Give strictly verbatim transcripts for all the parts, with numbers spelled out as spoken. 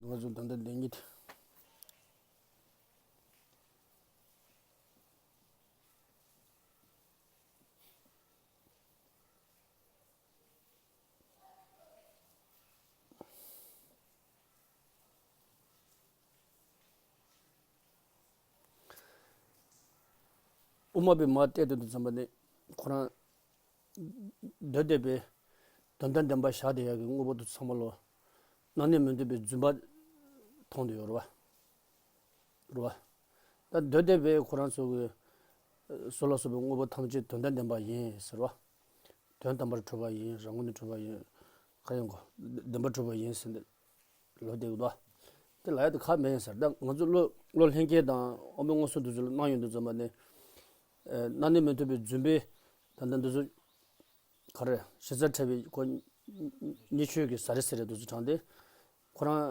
ང་ཚོ་ད་ལྟ་འདི་ཉིད། དབུ་མ་པའི་མ་བལྟས་དུས་དུ་ཙམ་པ་ནི་ཁོ་རང་། འདོད་བདེ་བའི་དོན་དམ་བདེན་པ་བཞག་བསྡད་ཡག་གི་དངོས་པོ་དེ་ཚང་མ་ལོ། སྣང་ནས་མི་འདོད་པའི་རྫུན་པ་མཐོང་དུ་ཡོད་རེད་བ། རེད་བ། ད་འདོད་བདེ་བའི་ཁོ་རང་ཚོ་གི། སོ་ལ་སོགས་པའི་དངོས་པོ་ཐམས་ཅད་དོན་དམ་བདེན་པ་ཡིན་ཟེར་བ། དོན་དམ་པར་གྲུབ་པ་ཡིན། རང་ངོས་ནས་གྲུབ་པ་ཡིན། ག་ཡིན་གོ། བདེན་པར་གྲུབ་པ་ཡིན་ཟེར་ནས་ལབ་བསྡད་ཀྱི་འདུག་དེ་ལབ་ཡ་དེ་ཁག་མེད་ཡིན་ཟེར། ད་ང་ཚོ་བློ་བློ་ལྷན་སྐྱེས་དང་དབང་པོའི་མངོན་སུམ་དེ་ཚོ་ལ་སྣང་ཡོང་དུས་ཙམ་པ་ནས། སྣང་ནས་མི་འདོད་པའི་རྫུན་པའི་ད་ལྟ་འདི་ཚོ། ག་རེ། གཞི་རྩ་བྲལ་བའི་ཁོ། ཉེས་སྤྱོད་ཀྱི་ཟ་རེ་ཟེར་རེ་འདུག་ཚུལ་དྲངས་ཏེ། ཁོ་རང་།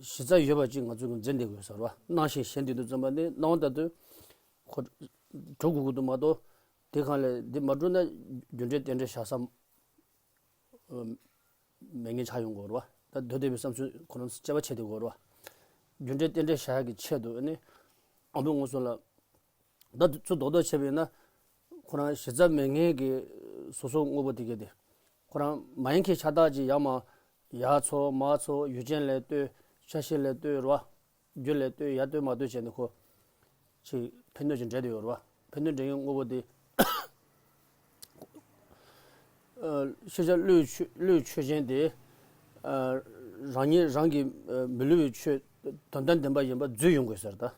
གཞི་རྩ་ཡོད་པ་ཅིག་ང་ཚོ་གི་འཛིན་བསྡད་དགོས་ཟེར་བ། སྣང་ཞིང་ཞེན་བསྡད་དུས་ཙམ་པ་ནི་སྣང་བ་ལྟར་དུ། ཁོ། གྲུབ་དགོས་ཀྱི་འདུག་མ་གཏོགས། དེ་གང་ལས་འདི་མ་གྲུབ་ན་རྒྱུ་འབྲས་རྟེན་འབྲེལ་བཞག་ས། མེད་ངེས་ཆགས་ཡོང་གི་ཡོད་རེད་བ། ད་འདོད་བདེ་བའི་བསམ་ཚུལ་ཁོ་རང་དཔྱད་པ་བྱེད་བསྡད་ཀྱི་ཡོད་རེད་བ། རྒྱུ་འབྲས་རྟེན་འབྲེལ་བཞག་ཡག་གི་ཆེད་དུ་ནི། དབང་པོའི་མངོན་སུམ་ལ། ད་ཚུར་རྡོག་རྡོག་བྱས་པ་ཡིན་ན། ཁོ་རང་གཞི་རྩ་མེད་མཁན་གྱི་སོ་སོ་དངོས་པོ་དེ་གས་དེ། ཁོ་རང་མ་ཡིན་མཁན་ཤ་སྟག་ཅིག་ཡར་མར། ཡར་འཚོལ་མར་འཚོལ། ཡུལ་ཅན་ལ་ལྟོས། ཆ་ཤས་ལ་ལྟོས་རེད་བ། རྒྱུ་ལ་ལྟོས། ཡར་ལྟོས་མར་ལྟོས་བྱས་ནས་ཁོ། ཅིག་ཕན་གནོད་ཅིག་འབྲེལ་བསྡད་ཡོད་རེད་བ། ཕན་གནོད་འབྲེལ་མཁན་དངོས་པོ་དེ། ཤེས་བྱ་བློས་ཆོས་བློས་ཆོས་ཅན་དེ། རང་ཉིད་རང་གི་མི་བསླུ་བའི་ཆོས་དོན་དམ་བདེན་པ་ཡིན་པ་འཛོལ་ཡོང་དགོས་ཟེར་ད།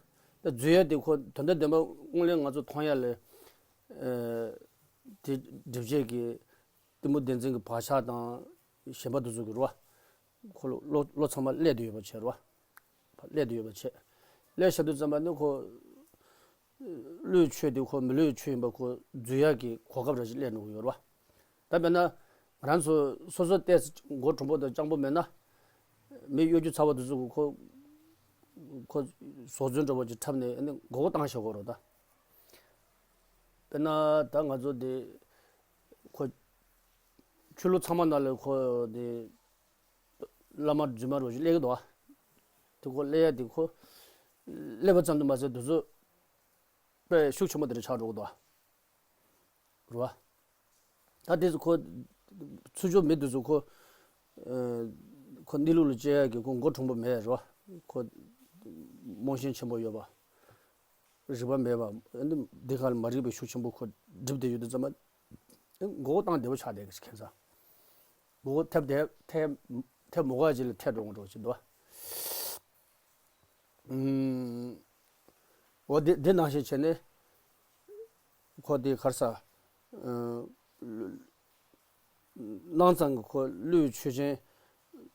ད་འཛོལ་ཡ་དེ་ཁོ་དོན་དམ་བདེན་པ་དངོས་གནས་ང་ཚོ་མཐོང་ཡ་ལས། དེ་སྒྲིབ་བྱེད་ཀྱི་གཏི་མུག་བདེན་འཛིན་གྱི་བག་ཆགས་དང་ཞེན་པ་དེ་ཚོ་གི་རེད་བ། ཁོ་ལོ་ལོ་ཚང་མ་བསླད་དུ་ཡོད་པ་བྱས་རེད་བ། བསླད་དུ་ཡོད་པ་བྱས། བསླད་བཞག་དུས་ཙམ་པ་ནི་ཁོ། བློའི་ཆོས་དེ་ཁོ་མི་བློའི་ཆོས་ཡིན་པ་ཁོ་འཛོལ་ཡག་གི་གོ་སྐབས་ར་ཞིག་སླེབས་འགྲོ་གི་ཡོད་རེད་བ། ད་དཔེར་ན། ང་རང་ཚོ་སོ་སོ་ལྟས་མགོ་གྲུང་པོ་དང་སྤྱང་པོ་མེད་ན། མི་གཡོ་སྒྱུ་ཚ་བ་དེ་ཚོ་གི་ཁོ། ཁོ་བཟོ་རྩོལ་འདྲ་བོ་ཅིག་འཁྲབ་ནས་ཨ་ནི་མགོ་སྐོར་བཏང་བཞག་གོ་རེད་ད། དཔེར་ན་ད་ང་ཚོ་དེ། ཁོ། ཆོས་ལུགས་ཚང་མ་ནང་ལ་ཁོ་དེ། བླ་མ་རྫུན་མ་རོ་ཞིག་སླེབས་ཀྱི་འདུག་ཨ། དེ་ཁོ་སླེབས་ཡ་དེ་ཁོ། སླེབས་པ་ཙམ་དུ་མ་ཟད་དུས་ཚོད། དཔེ་ཤུགས་ཆེན་པོ་དེ་འདྲ་ཆགས་འགྲོ་གི་འདུག་ཨ། རེད་བ། ད་དེ་ཚོ་ཁོ། ཚུར་ཕྱོགས་མི་དེ་ཚོ་ཁོ། ཁོ་གནས་ལུགས་ལ་དཔྱད་ཡ་གི་ཁོ་མགོ་གྲུང་པོ་མེད་རེད་བ། ཁོ། རྨོངས་ཞེན་ཆེན་པོ་ཡོད་པ། རིག་པ་མེད་པ། འདི་ག་ལ་མ་རིག་པའི་ཤུགས་ཆེན་པོ་ཁོ་སྒྲིབ་བསྡད་ཡོད་དུས་ཙམ་པ། མགོ་སྐོར་བཏང་བདེ་པོ་ཆགས་བསྡད་ཀྱི་ཁྱད་མཚར། མགོ་སྐོར་ཐེབས་བསྡད་ཐེབས་ཐེབས་མ་དགོས་ཅིག་ལ་ཐེབས་འགྲོ་འགྲོ་ཅིག་འདུག་ཨ། འོ་འདི་འདི་ནང་བཞིན་བྱས་ནས་ཁོ་འདི་ག་རེ་ཟ། སྣང་ཙམ་གྱི་ཁོ་བློས་ཆོས་ཅན།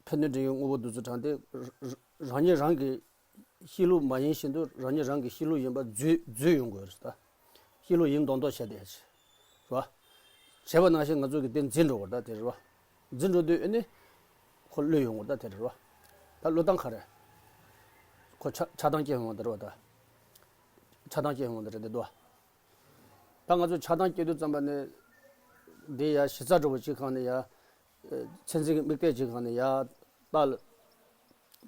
ཕན་གནོད་འབྲེལ་ཡོད་དངོས་པོ་འདི་ཚོ་དྲངས་ཏེ། རང་ཉིད་རང་གི་གཤིས་ལུགས་མ་ཡིན་བཞིན་དུ་རང་ཉིད་རང་གི་གཤིས་ལུགས་ཡིན་པ་འཛོལ་འཛོལ་ཡོང་དགོས་རེད་ད། གཤིས་ལུགས་ཡིན་མདོག་མདོག་བྱས་ཏེ་ཡ་ཆེ། རེད་བ། བྱས་པ་ནང་བཞིན་ང་ཚོ་གི་དེ་འཛིན་འགྲོ་བར་ད་དེ་རེད་བ། འཛིན་འགྲོ་དུས་ཨེ་ནི། ཁོ་བློས་ཡོང་བར་ད་དེ་རེད་བ། ད་བློས་བཏང་ག་རེད། ཁོ་ཆགས་ཆགས་སྡང་སྐྱེ་ཡོང་བ་དེ་རེད་བ་ད། ཆགས་སྡང་སྐྱེ་ཡོང་བ་དེ་རེད་དེ་འདུག་བ། ད་ང་ཚོ་ཆགས་སྡང་སྐྱེ་དུས་ཙམ་པ་ནས། འདི་ཡ་གཞི་རྩ་འདྲ་བོ་གཅིག་སྒང་ནས་ཡ། མཚན་འཛིན་གྱི་དམིགས་གཏད་གཅིག་སྒང་ནས་ཡ། རྟག་ལ།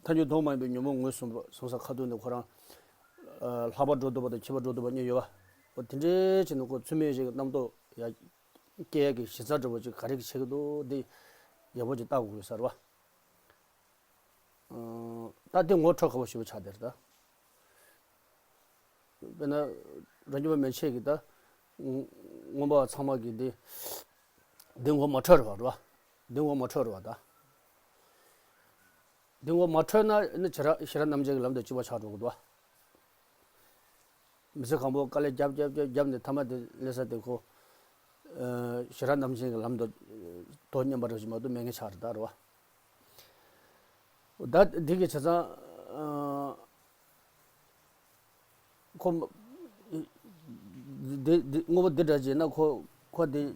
ཐལ་འགྱུར་དོན་མ་ཡིན་པའི་ཉོན་མོངས་ངོས་བཟུང་བཟུང་ས་ཁ་ཐུག་ནས་ཁོ་རང་། ལྷག་པར་འགྲོ་འདུག་པ་དང་འཁྱིལ་པར་འགྲོ་འདུག་པ་གཉིས་ཡོད་བ། འོ་དེ་འདྲའི་ཆེད་ནས་ཁོ་ཚུལ་མིན་ཞིག་གི་རྣམ་རྟོག་ཡ། སྐྱེ་ཡ་གི་གཞི་རྩ་འདྲ་བོ་གཅིག་ག་རེ་གི་བྱེད་ཀྱི་འདུག་འདི། ཡག་པོ་ཅིག་བལྟ་དགོས་ས་རེད་བ། ད་དེ་ངོ་འཕྲོད་ཁག་པོ་ཞེ་པོ་ཆགས་བསྡད་རེད་ད། དཔེར་ན། རང་རྒྱུད་པ་མན་ཆད་ཀྱི་ད། མངོན་པ་ཚང་མ་གི་འདི། འདི་ངོ་མ་འཕྲོད་རེད་བ་རེད་བ། འདི་ངོ་མ་འཕྲོད་རེད་བ་ད། འདི་ངོ་མ་འཕྲོད་ན་ནི་ཕྱི་ར་ཕྱི་ར་རྣམ་འབྱེད་ཀྱི་ལམ་དུ་གཅིག་པ་ཆགས་འགྲོ་གི་འདུག་བ། མི་ཚེ་གང་པོ་དཀའ་ལས་རྒྱབ་རྒྱབ་རྒྱབ་རྒྱབ་ནས་མཐའ་མ་དེ་སླེབས་ས་དེ་ཁོ། ཕྱི་ར་རྣམ་འབྱེད་ཀྱི་ལམ་དུ། དོ་མཉམ་པ་རེ་ཞིག་མ་གཏོགས་མེད་མཁན་ཆགས་རེད་ད་རེད་བ། ད་འདི་གི་བྱས་ཙང་། ཁོ། འདི་འདི་དངོས་པོ་འདི་འདྲ་བྱས་ན་ཁོ་ཁོ་འདི།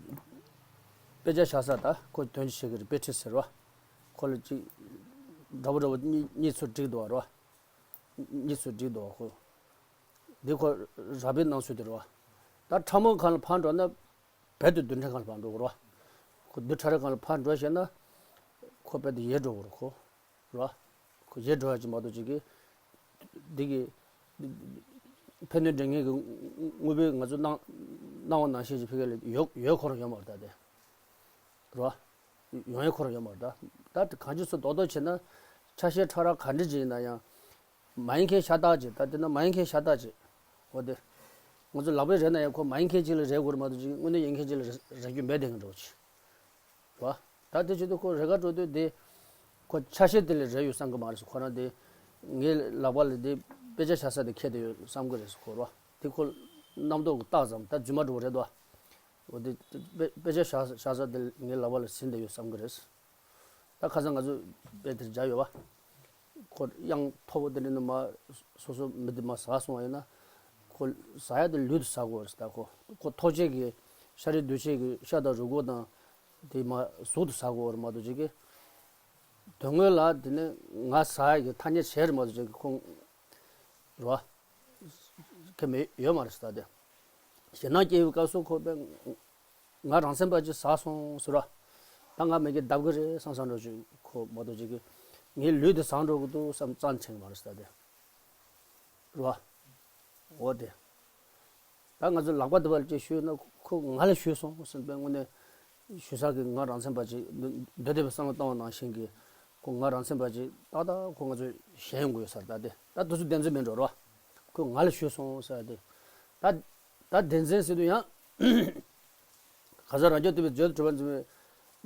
དཔེ་ཆ་བཞག་ས་ད་ཁོ་དོན་ཅི་བྱེད་ཀྱི་རེད། དཔེ་ཁྲིད་ཟེར་བ། ཁོ་ལ་ཅིག་འདྲ་པོ་འདྲ་པོ་གཉིས་གཉིས་ཚུར་བསྒྲིགས་འདུག་བ་རེད་བ། གཉིས་ཚུར་བསྒྲིགས་འདུག་བ་ཁོ། འདི་ཁོ་རགས་པའི་སྣང་ཚུལ་དེ་རེད་བ། ད་ཕྲ་མོ་སྒང་ལ་ཕར་འགྲོ་ན། རྦད་དེ་རྡུལ་ཕྲན་སྒང་ལ་ཕར་འགྲོ་དགོས་རེད་བ། ཁོ་རྡུལ་ཕྲ་རབ་སྒང་ལ་ཕར་འགྲོ་ཤེས་ན། ཁོ་རྦད་དེ་ཡལ་འགྲོ་དགོས་རེད་ཁོ། རེད་བ། ཁོ་བརྗེད་འགྲོ་ཡ་ཅིག་མ་གཏོགས་ཅིག་གི་འདི་གི་ཕན་གནོད་འདྲེན་མཁན་གྱི་དངོས་པོའི་ང་ཚོ་སྣང་སྣང་བ་ནང་བཞིན་ཅིག་ཕ་གི་ལ་ཡོད་ཡོད་ཁོ་རང་ཡོད་མ་རེད་ད་དེ། རོ། ཡོང་ཡ་ཁོ་རང་ཡོད་མ་རེད་ད། ད་གང་ཅི་ཚོ་རྡོག་རྡོག་བྱས་ན་ཆ་ཤས་ཕྲ་རགས་ག་འདྲ་ཅིག་ཡིན་ན་ཡང་། མ་ཡིན་མཁན་ཤ་སྟག་ཅིག་ད་དེ་ན་མ་ཡིན་མཁན་ཤ་སྟག་ཅིག་འོ་དེ། ང་ཚོ་ལག་པས་རེག་ན་ཡང་ཁོ་མ་ཡིན་མཁན་ཅིག་ལ་རེག་དགོས་རེད་མ་གཏོགས་ཅིག་དངོས་གནས་ཡིན་མཁན་ཅིག་ལ་རེག་རེག་རྒྱུ་མེད་དེ་འདྲ་བོ་ཅིག་རེད་བ། ད་དེ་བྱེད་དུས་ཁོ་རེ་ག་འགྲོ་དུས་དེ། ཁོ་ཆ་ཤས་དེ་ལས་རེག་ཡོད་བསམ་གི་མ་རེད་ཁོ་རང་དེ། ངའི་ལག་པ་ལ་དེ་དཔེ་ཆ་བཞག་ས་དེ་ཁྱེར་དེ་ཡོད་བསམ་གི་རེད་ཁོ་རེད་བ། དེ་ཁོ་རྣམ་རྟོག་གི་རྟགས་ཙམ་ད་རྫུན་མ་འགྲོ་བ་རེད་དོ། འོ་དེ་དཔེ་དཔེ་ཆ་བཞག་བཞག་ས་དེ་ངའི་ལག་པ་ལ་ཟིན་བསྡད་ཡོད་བསམ་གི་རེད། ད་ཁ་སང་ང་ཚོ་དཔེ་དེར་སྦྱར་ཡོད་བ། ཁོ་གཡང་མཐོ་པོ་དེ་འདྲ་ནས་མར་སོ་སོ་མི་དེ་མར་ཟགས་སོང་བ་ཡིན་ན། ཁོ་ཟགས་ཡ་དེ་ལུས་དེ་ཟགས་དགོས་རེད་ད་ཁོ། ཁོ་ཐོག་ཆེན་གྱི་ཤ་རུས་གདོས་བཅས་ཀྱི་ཤ་དང་རུས་ཁོག་དང་། དེ་མར་གཟུགས་དེ་ཟགས་དགོས་རེད་མ་གཏོགས་ཅིག་གི་དོན་དངོས་ལ་དེ་ནས་ང་ཟགས་ཡ་གི་ཐ་སྙད་བྱས་རེད་མ་གཏོགས་ཅིག་གི་ཁོ། རེད་བ། ཁྱད་མེད་ཡོད་མ་རེད་ཟེར་ད་དེ། ཞེད་སྣང་སྐྱེ་བའི་སྐབས་སུ་ཁོ་པས། ང་རང་མཚན་པ་ཅིག་ཟགས་སོང་ཟེར་བ། ད་ང་མི་གིས་བརྡབ་གི་རེད་བསམ་བསམ་འགྲོ་ཅིག་ཁོ་མ་གཏོགས་ཅིག་གི་ངའི་ལུས་དེ་ཟགས་འགྲོ་གི་འདུག་བསམ་རྩ་ནས་དྲན་གི་མ་རེད་ཟེར་ད་དེ། རེད་བ། འོ་དེ། ད་ང་ཚོ་ལག་པ་འདི་པར་ཅིག་གཞུས་ན་ཁོ་ང་ལ་གཞུས་སོང་ཟེར་པའི་དངོས་གནས་གཞུ་ས་གི་ང་རང་མཚན་པ་ཅིག་འདོད་འདོད་བསྡད་པའི་བསམ་བློ་བཏང་བ་ནང་བཞིན་གྱི་ཁོ་ང་རང་མཚན་པ་ཅིག་ཏག་ཏག་ཁོ་ང་ཚོ་ཞེན་ཡོང་གི་ཡོད་ས་རེད་ད་དེ། ད་དུས་ཚོད་བདེན་འཛིན་མིན་འགྲོ་རོ། ཁོ་ང་ལ་གཞུས་སོང་ཟེར་ཏེ། ད་ད་བདེན་འཛིན་ཟེར་དུས་ཡང་ག་ས་རང་རྒྱལ་ཐུབ་པའི་བརྗོད་གྲུབ་པ་འཛིན་པའི་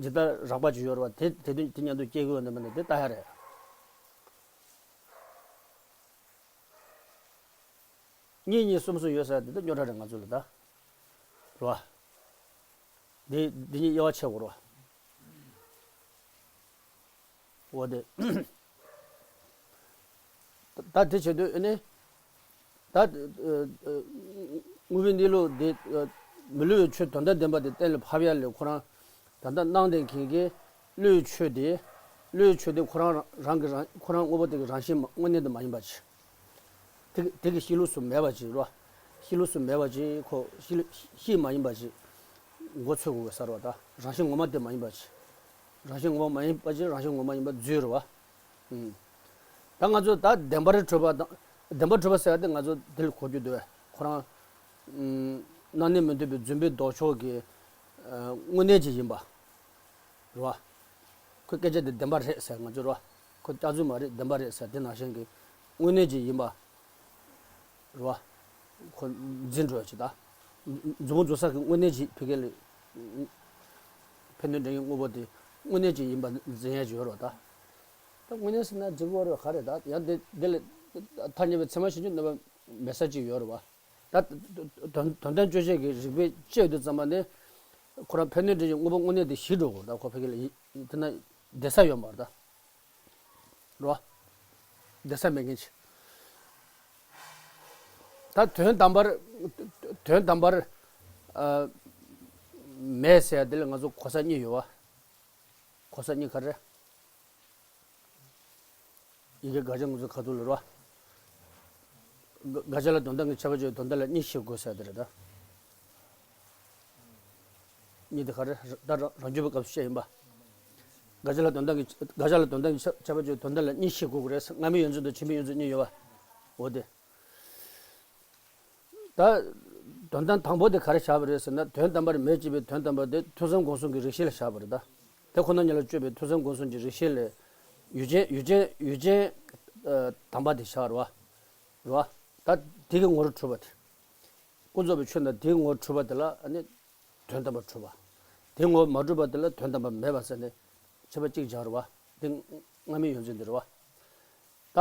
ཇི་ལྟར་རགས་པ་ཅིག་ཡོད་རེད་བ། དེ་དེ་དུས་དེ་མཉམ་དུ་སྐྱེ་དགོས་ནི་མིན་ནི་དེ་ལྟ་ཡ་རེད། གཉིས་གཉིས་གསུམ་གསུམ་ཡོད་ས་དེ་ད་རྙོག་དྲ་རེད་ང་ཚོ་ལ་ད། རེད་བ། འདི་འདི་གཉིས་དབྱེ་བ་ཕྱེ་དགོས་རེད་བ། འོ་དེ། ད་དེ་བྱེད་དུས་ཨེ་ནི། ད། དངོས་པོའི་གནས་ལུགས་འདི། མི་སླུ་བའི་ཆོས་དོན་དམ་བདེན་པ་དེ་གཏན་ལ་ཕབ་ཡ་ལས་ཁོ་རང་། ད་ལྟ་སྣང་བརྟན་མཁན་གྱིས་སླུ་བའི་ཆོས་དེ། སླུ་བའི་ཆོས་དེ་ཁོ་རང་རང་གི་རང་ཁོ་རང་དངོས་པོ་དེ་གི་རང་བཞིན་མ་དངོས་གནས་དེ་མ་ཡིན་པ་ཅིག་དེ་དེ་གི་གཤིས་ལུགས་སུ་མེད་པ་ཅིག་རོ། གཤིས་ལུགས་སུ་མེད་པ་ཅིག་ཁོ་གཤིས་ལུགས་གཤིས་མ་ཡིན་པ་ཅིག་མགོ་ཚོས་དགོས་ས་རེད་བ། ད་རང་བཞིན་ངོ་མ་དེ་མ་ཡིན་པ་ཅིག་རང་བཞིན་ངོ་མ་མ་ཡིན་པ་ཅིག་རང་བཞིན་ངོ་མ་ཡིན་པ་རྫུན་རེད་བ། ཨུམ། ད་ང་ཚོ་ད་བདེན་པར་གྲུབ་པ་དང་། བདེན་པར་གྲུབ་པ་ཟེར་ཡ་དེ་ང་ཚོ་དེ་ལ་གོ་རྒྱུ་འདུག་བས་ཁོ་རང་། ཨུམ། སྣང་གནས་མི་འདོད་པའི་རྫུན་པའི་ལྡོག་ཕྱོགས་ཀྱི། ཨ། དངོས་གནས་ཅིག་ཡིན་པ། རེད་བ། ཁོའི་སྐད་ཆ་དེ་བདེན་པ་རེད་ཟེར་ང་ཚོ་རེད་བ། ཁོ་སྐྱག་རྫུན་མ་རེད་བདེན་པ་རེད་ཟེར་དེ་ནང་བཞིན་གྱི་དངོས་གནས་ཅིག་ཡིན་པ། རེད་བ། ཁོ་འཛིན་འགྲོ་ཡ་ཅིག་ད། མཛུབ་མོ་འཛུགས་ས་གི་དངོས་གནས་ཅིག་ཕ་གི་ལ། ཕན་གནོད་འདྲེན་གྱི་དངོས་པོ་དེ་དངོས་གནས་ཅིག་ཡིན་པ་འཛིན་ཡ་ཅིག་ཡོད་རེད་བ་ད། ད་དངོས་གནས་ཟེར་ན་འགྲིག་གི་རེད་བ་ག་རེད་ད་ཡང་དེ་དེ་ལ་ཐ་སྙད་པའི་ཚད་མ་ཞིག་ཅིག་གནོད་པ་མེད་ས་ཅིག་ཡོད་རེད་བ། ད་དོན་དོན་དམ་དཔྱོད་བྱེད་ཀྱི་རིགས་པས་དཔྱད་དུས་ཙམ་པ་ནི། ཁོ་རང་ཕན་གནོད་འདྲེན་གྱི་དངོས་པོ་དངོས་གནས་དེ་ཞིག་འགྲོ་དགོས་ད་ཁོ་ཕ་གི་ལ་ཡི་དེ་ན་བསྡད་ས་ཡོད་མ་རེད་ད། རོ། བསྡད་ས་མེད་མཁན་ཅིག་ད་དོན་དམ་པར། དོན་དམ་པར། ཨ། མེད་ཟེར་ཡ་དེ་ལ་ང་ཚོ་གོ་ས་གཉིས་ཡོད་བ། གོ་ས་གཉིས་ག་རེ། ཡི་གེ་དགག་བྱ་ངོས་འཛིན་ཁ་ཐུག་ལ་རོ། དགག་བྱ་ལ་དོན་དམ་གྱི་ཁྱབ་པ་ཅིག་དོན་དམ་ལ་གཉིས་ཤེས་དགོས་ཟེར་དེ་རེད་ད། གཉིས་དེ་ག་རེ་ད་རང་རང་རྒྱུད་པའི་སྐབས་སུ་བཤད་ཡིན་པ། དགག་བྱ་ལ་དོན་དམ་གྱི་དགག་བྱ་ལ་དོན་དམ་གྱི་ཁྱབ་པ་ཅིག་དོན་དམ་ལ་གཉིས་ཤེས་དགོས་ཀྱི་རེད། སྔ་མའི་ཡོན་ཚད་དང་ཕྱི་མའི་ཡོན་ཚད་གཉིས་ཡོད་པ། འོ་དེ། ད། དོན་དམ་དང་པོ་དེ་ག་རེ་བཞག་པ་རེད་ཟེར་ན་དོན་དམ་པར་མེད་ཅེས་པའི་དོན་དམ་པ་དེ་ཐོས་བསམ་སྒོམ་གསུམ་གྱི་རིགས་ཤེས་ལ་བཞག་པ་རེད་ད། དེ་ཁོ་ན་ཉིད་ལ་དཔྱོད་པའི་ཐོས་བསམ་སྒོམ་གསུམ་གྱི་རིགས་ཤེས་ལས། ཡུལ་ཅན་ཡུལ་ཅན་ཡུལ་ཅན། ཨ། དམ་པ་དེ་བཞག་རེད་བ། རེད་བ། ད་དེ་གི་ངོ་བོར་གྲུབ་པ་དེ། ཀུན་རྫོབ་པའི་ཆོས་རྣམས་དེའི་ངོ་བོར་གྲུབ་པ་དེ་ལ་ཨ་ནི། དོན་དམ་པར་གྲུབ་པ། དེའི་ངོ་བོར་མ་གྲུབ་པ་དེ་ལ་དོན་དམ་པར་མེད་པ་ཟེར་ནས་ཁྱད་པར་གཅིག་སྦྱར་བ། འདི་སྔ་མའི་ཡོན་ཚད་འདི་རེད་བ། ད།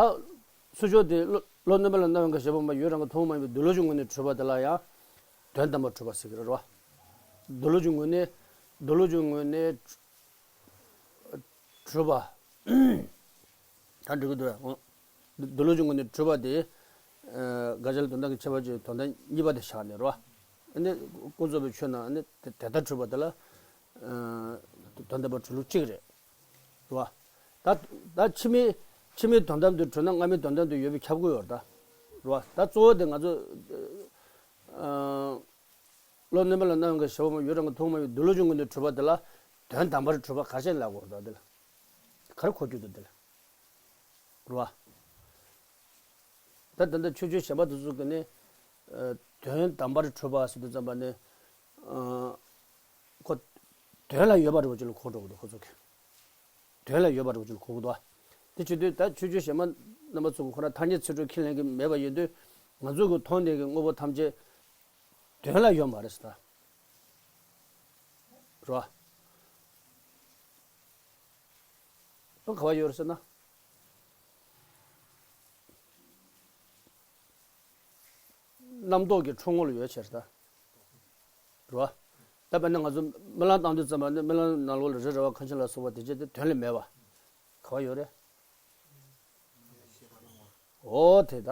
ཚུར་ཕྱོགས་དེ་བློ་བློ་རྣོན་པ་ལ་རྣ་བའི་ཁ་ཞེ་པོ་མ་ཡུལ་རང་གི་མཐོང་མ་ཡིན་པའི་འདུལ་བ་གཞུང་ངོས་ནས་གྲུབ་པ་དེ་ལ་ཡང་། དོན་དམ་པར་གྲུབ་པ་ཟེར་གྱི་རེད་བ། འདུལ་བ་གཞུང་ངོས་ནས། འདུལ་བ་གཞུང་ངོས་ནས། གྲུབ་པ། ད་འགྲིག་གི་འདུག་ཨ། འདུལ་བ་གཞུང་ངོས་ནས་གྲུབ་པ་དེ། ཨ། དགག་བྱ་ལ་དོན་དམ་གྱི་ཁྱད་པར་གྱི་དོན་དམ་གཉིས་པ་དེ་བཞག་ནས་རེད་བ། ཨ་ནི་ཀུན་རྫོབ་པའི་ཆོས་རྣམས་ཨ་ནི་དེ་དེ་ལྟར་གྲུབ་པ་དེ་ལ། ཨ། དོན་དམ་པར་གྲུབ་ལུགས་གཅིག་རེད། རེད་བ། ད་ད་ཕྱི་མའི་ཕྱི་མའི་དོན་དམ་དུ་གྲུབ་ན་སྔ་མའི་དོན་དམ་དུ་ཡོད་པའི་ཁྱབ་དགོས་ཡོད་རེད་ད། རེད་བ། ད་གཙོ་བོ་དེ་ང་ཚོ། ཨ། བློ་རྣོན་པ་ལ་རྣ་བའི་ཁ་ཞེ་པོ་མ་ཡུལ་རང་གི་མཐོང་མ་ཡིན་པའི་འདུལ་བ་གཞུང་ངོས་ནས་གྲུབ་པ་དེ་ལ། དོན་དམ་པར་གྲུབ་པ་ག་རེ་བྱས་ལབ་དགོས་རེད་ད་དེ་ལ། ག་རེ་གོ་རྒྱུ་འདུག་དེ་ལ། རེད་བ། ད་ད་ལྟ་ཆོས་སྤྱོད་གཞན་པ་དེ་ཚོ་གི་ནི། ཨ། དོན་དམ་པར་གྲུབ་པ་ཟེར་དུས་ཙམ་པ་ནི། ཨ། ཁོ་དོན་ལ་ཡོད་པ་རེད་བ་ཅིག་ལ་གོ་འགྲོ་གི་འདུག་ཁོ་ཚོ་གི། དོན་ལ་ཡོད་པ་རེད་བ་ཅིག་ལ་གོ་གི་འདུག་དེ་བྱེད་དུས་ད་ཆོས་སྤྱོད་གཞན་པ་རྣམ་པ་ཚོ་གི་ཁོ་རང་ཐ་སྙད་ཚིག་གྲོགས་ཁས་ལེན་གྱི་མེད་པ་ཡིན་དུས། ང་ཚོ་གི་མཐོང་ལྡན་གྱི་དངོས་པོ་ཐམས་ཅད་དོན་ལ་ཡོད་མ་རེད་ཟེར་ད། རེད་བ། ཨ། ག་བ་ཡོད་རེད་ཟེར་ན། རྣམ་རྟོག་གི་འཁྲུལ་ངོ་ལ་ཡོད་ཕྱིར་ད། རེད་བ། ད་དཔེར་ན་ང་ཚོ་རྨི་ལམ་བཏང་དུས་ཙམ་པ་ནི་རྨི་ལམ་ནང་ལོགས་ལ་རི་ར་བ་ཁ་ཆེམས་ལ་སོགས་པ་དེ་བྱས་ཏེ་དོན་ལ་མེད་པ། ག་བ་ཡོད་རེད། འོ་དེ་ད།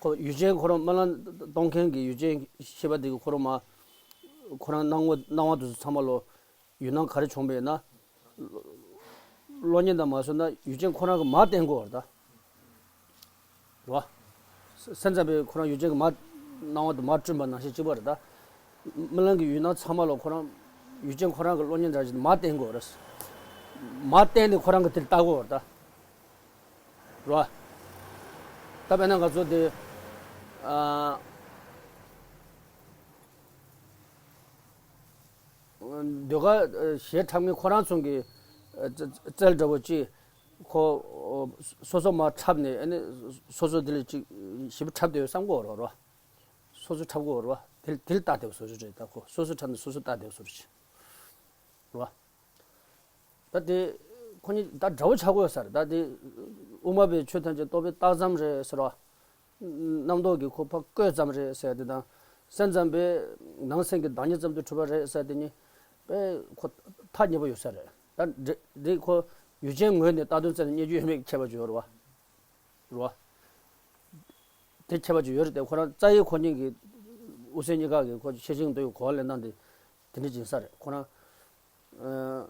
ཁོ་ཡུལ་ཅན་ཁོ་རང་རྨི་ལམ་གཏོང་མཁན་གྱི་ཡུལ་ཅན་ཤེས་པ་དེ་གི་ཁོ་རང་མ། ཁོ་རང་སྣང་བ་སྣང་བ་དེ་ཚོ་ཚང་མ་ལོ། ཡུལ་སྣང་ག་རེ་བྱུང་བས་ན། གློག་བརྙན་དང་མ་བཟོས་ན་ཡུལ་ཅན་ཁོ་རང་གི་མར་བསྟན་དགོས་པ་རེད་ད། རེད་བ། སེམས་ཙམ་པས་ཁོ་རང་ཡུལ་ཅན་གྱི་མར་སྣང་བ་དེ་མར་བསྐྲུན་པ་ནང་བཞིན་གཅིག་པ་རེད་ད། རྨི་ལམ་གྱི་ཡུལ་སྣང་ཚང་མ་ལོ་ཁོ་རང་ཡུལ་ཅན་ཁོ་རང་གི་གློག་བརྙན་འདྲ་ཞིག་མར་བསྟན་དགོས་པ་རེད། མར་བསྟན་ནས་ཁོ་རང་གི་དེར་ལྟ་དགོས་པ་རེད་ད། རེད་བ། ད་དཔེར་ན་ང་ཚོ་དེ། ཨ། ཟློས་གར་གཞས་འཁྲབ་མཁན་ཁོ་རང་ཚོ་གི། ཨ། རྩལ་འདྲ་བོ་ཅིག་ཁོ། སོ་སོ་མར་འཁྲབ་ནས་ཨ་ནི་སོ་སོ་དེ་ལ་ཅིག་ཞིབ་འཁྲབ་བསྡད་ཡོད་བསམ་གོ་རོགས་རོགས། སོ་སོ་འཁྲབ་གོ་རོགས་དེ་དེ་ལ་ལྟ་བསྡད་པ་བཟོ་རྒྱུ་རེད་ད། ཁོ་སོ་སོ་འཁྲབ་ནས་སོ་སོ་ལྟ་བསྡད་པ་བཟོ་རྒྱུ་རེད་བ། ད་དེ་ཁོ་གཉིས་ད་འདྲ་བོ་ཆགས་ཀྱི་ཡོད་ས་རེད། ད་དེ་དབུ་མ་པའི་ཆོས་ཐམས་ཅད་རྟོག་པས་བཏགས་ཙམ་རེད་ཟེར་བ། རྣམ་རྟོག་གིས་ཁོ་ཕར་བཀོད་ཙམ་རེད་ཟེར་དེ་དང་། སེམས་ཙམ་པས་ནང་སེམས་ཀྱི་བདག་ཉིད་ཙམ་དུ་གྲུབ་པ་རེད་ཟེར་དེ་གཉིས་དཔེ་ཁོ་ཐག་ཉེ་པོ་ཡོད་ས་རེད། ད་འདི་འདི་ཁོ་ཡུལ་ཅན་ངོས་ནས་ལྟ་དོན་རྩ་ནས་རྙེད་རྒྱུ་ཡོད་མེད་ཁྱད་པར་ཅིག་ཡོད་རེད་བ། རེད་བ། དེ་ཁྱད་པར་ཅིག་ཡོད་རེད་དེ། ཁོ་རང་རྩ་ཡི་ཁོ་གཉིས་ཀྱི་དབུ་སེམས་གཉིས་ཀ་གི་ཁོ་ཤེར་ཕྱིན་འདུ་ཡི་གོ་བ་ལེན་སྟངས་དེ་དེ་འདྲ་ཅིག་ཡིན་ས་རེད། ཁོ་རང་། ཨ།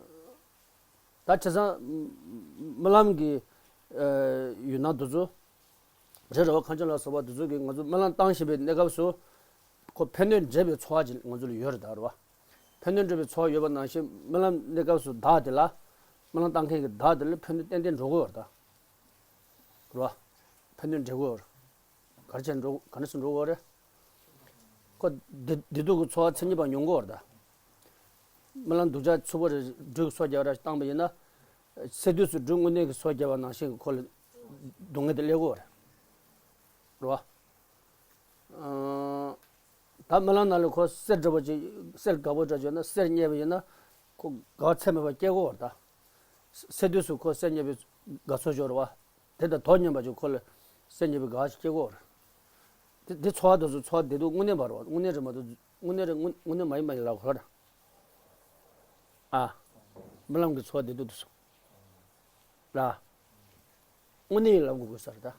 ད་བྱས་ཙང་རྨི་ལམ་གྱི། ཨ། ཡུལ་སྣང་དེ་ཚོ། རི་ར་བ་ཁ་ཆེམས་ལ་སོགས་པ་དེ་ཚོ་གིས་ང་ཚོ་རྨི་ལམ་བཏང་བཞིན་པའི་གནས་སྐབས་སུ། ཁོ་ཕན་གནོད་འདྲེས་པའི་ཚོར་བ་ཅིག་ང་ཚོ་ལ་ཡོད་རེད་ད། རེད་བ། ཕན་གནོད་འདྲེས་པའི་ཚོར་བ་ཡོད་པ་ནང་བཞིན་རྨི་ལམ་གནས་སྐབས་སུ་བདག་དེ་ལ། རྨི་ལམ་བཏང་མཁན་གྱི་བདག་དེ་ལ་ཕན་གནོད་ཏན་ཏན་འགྲོ་གི་ཡོད་རེད་ད། རེད་བ། ཕན་གནོད་འདྲེས་གི་ཡོད་རེད། ག་རེ་བྱས་འགྲོ། ག་འདྲ་སེ་འགྲོ་གི་ཡོད་རེད། ཁོ་བདེ་བདེ་སྡུག་གི་ཚོར་བ་མཚན་ཉིད་པ་མྱོང་གི་ཡོད་རེད་ད། རྨི་ལམ་སྡུག་ཅག་ཚ་པོ་རེད། སྦྲུལ་གྱི་སོ་རྒྱག་ར་བཏང་བ་ཡིན་ན། ཚེ་དུས་སུ་སྦྲུལ་དངོས་གནས་ཀྱི་སོ་རྒྱག་པ་ནང་བཞིན་གྱི་ཁོ་ལ་སྡུག་བསྔལ་དེ་སླེབས་ཀྱི་ཡོད་རེད། རེད་བ། ཨང་། ད་རྨི་ལམ་ནང་ལ་ཁོ་གསེར་འདྲ་པོ་ཅིག་གསེར་དཀར་པོ་འདྲ་བྱུང་ན། གསེར་རྙེད་པ་ཡིན་ན་ཁོ་དགའ་བ་ཚད་མེད་པ་སྐྱེ་གི་ཡོད་རེད་ད། ཚེ་དུས་སུ་ཁོ་གསེར་རྙེད་པའི་དགའ་ཚོར་ཅིག་ཡོད་རེད་བ། དེ་དང་དོ་མཉམ་པ་ཅིག་ཁོ་ལ་གསེར་རྙེད་པའི་དགའ་བ་ཞིག་སྐྱེ་གི་ཡོད་རེད། དེ་དེ་ཚོར་བ་དེ་ཚོ་ཚོར་བ་བདེ་སྡུག་དངོས་གནས་མ་རེད་བ། དངོས་གནས་རེད་མ་གཏོགས་དངོས་གནས་རེད། དངོས་དངོས་གནས་མ་ཡིན་པ་ཡིན་ལབ་གོ་ར། ཨ། རྨི་ལམ་གྱི་ཚོར་བ་བདེ་སྡུག་དེ་ཚོ་ལ། དངོས་གནས་ཡིན་ལབ་དགོས་དགོས་ས་རེད་ད།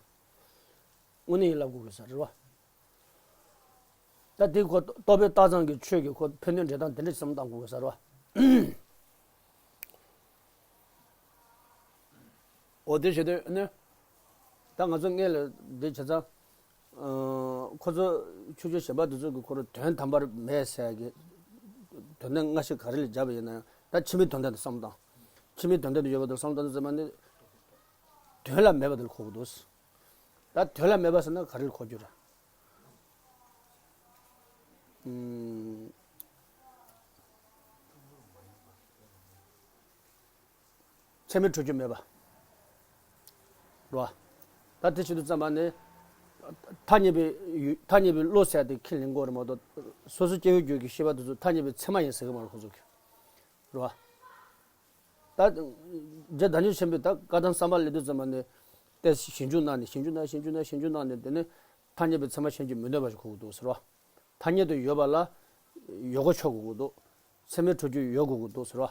དངོས་གནས་ཡིན་ལབ་དགོས་དགོས་ས་རེད་བ། ད་དེ་ཁོ་རྟོག་པས་བཏགས་ཙམ་གྱི་ཆོས་ཀྱི་ཁོ་ཕན་གནོད་འདྲེས་སྟངས་དེ་འདྲ་ཞིག་བསམ་བློ་བཏང་དགོས་དགོས་ས་རེད་བ། འོ་དེ་བྱེད་དུས་ནི། ད་ང་ཚོ་སྔོན་ལ་འདི་བྱས་ཙང་། ཨ། ཁོ་ཚོ་ཆོས་སྤྱོད་གཞན་པ་འདི་ཚོ་གིས་ཁོ་རང་དོན་དམ་པར་མེད་ཟེར་གི། དོན་དག་སྔ་ཕྱི་ག་རེ་ལ་སྦྱར་བ་ཡིན་ན་ཡང་། ད་ཕྱི་མའི་དོན་དག་དེ་བསམ་བློ་བཏང་། ཕྱི་མའི་དོན་དག་དེ་ཡོད་པ་དང་བསམ་བློ་བཏང་ཙམ་པ་ནི། དོན་ལ་མེད་པ་དེ་ལ་གོ་གི་འདུག་ད་དོན་ལ་མེད་པ་ཟེར་ན་ག་རེ་ལ་གོ་རྒྱུ་རེད། ཨུམ། ཚད་མས་གྲུབ་རྒྱུ་མེད་པ། རེད་བ། ད་དེ་བྱེད་དུས་ཙམ་པ་ནི། ཐ་སྙད་པའི་ཡུལ། ཐ་སྙད་པའི་བློ་ཟེར་དེ་ཁས་ལེན་དགོས་རེད་མ་གཏོགས། སོ་སོ་སྐྱེ་བོའི་རྒྱུད་ཀྱི་ཤེས་པ་དེ་ཚོ་ཐ་སྙད་པའི་ཚད་མ་ཡིན་ཟེར་གི་མ་རེད་ཁོ་ཚོ་གིས། རེད་བ། ད་རྗེ་བདག་ཉིད་ཆེན་པོས་ད་བཀའ་གདམས་བསམ་པ་སླེབས་དུས་ཙམ་པ་ནས་ཏོག་ཙམ་ཞིབ་འཇུག་གནང་ནས། ཞིབ་འཇུག་གནང་། ཞིབ་འཇུག་གནང་། ཞིབ་འཇུག་གནང་ནས། དེ་ནས་ཐ་སྙད་པའི་ཚད་མ་གཞན་གྱིས་མི་གནོད་པ་ཞིག་གོ་གི་འདུག་ཟེར་བ། ཐ་སྙད་དུ་ཡོད་པ་ལ་ཡོད་དགུ་ཆོག་དགོས་ཀྱི་འདུག་ཚད་མས་གྲུབ་རྒྱུ་ཡོད་དགོས་ཀྱི་འདུག་ཟེར་བ།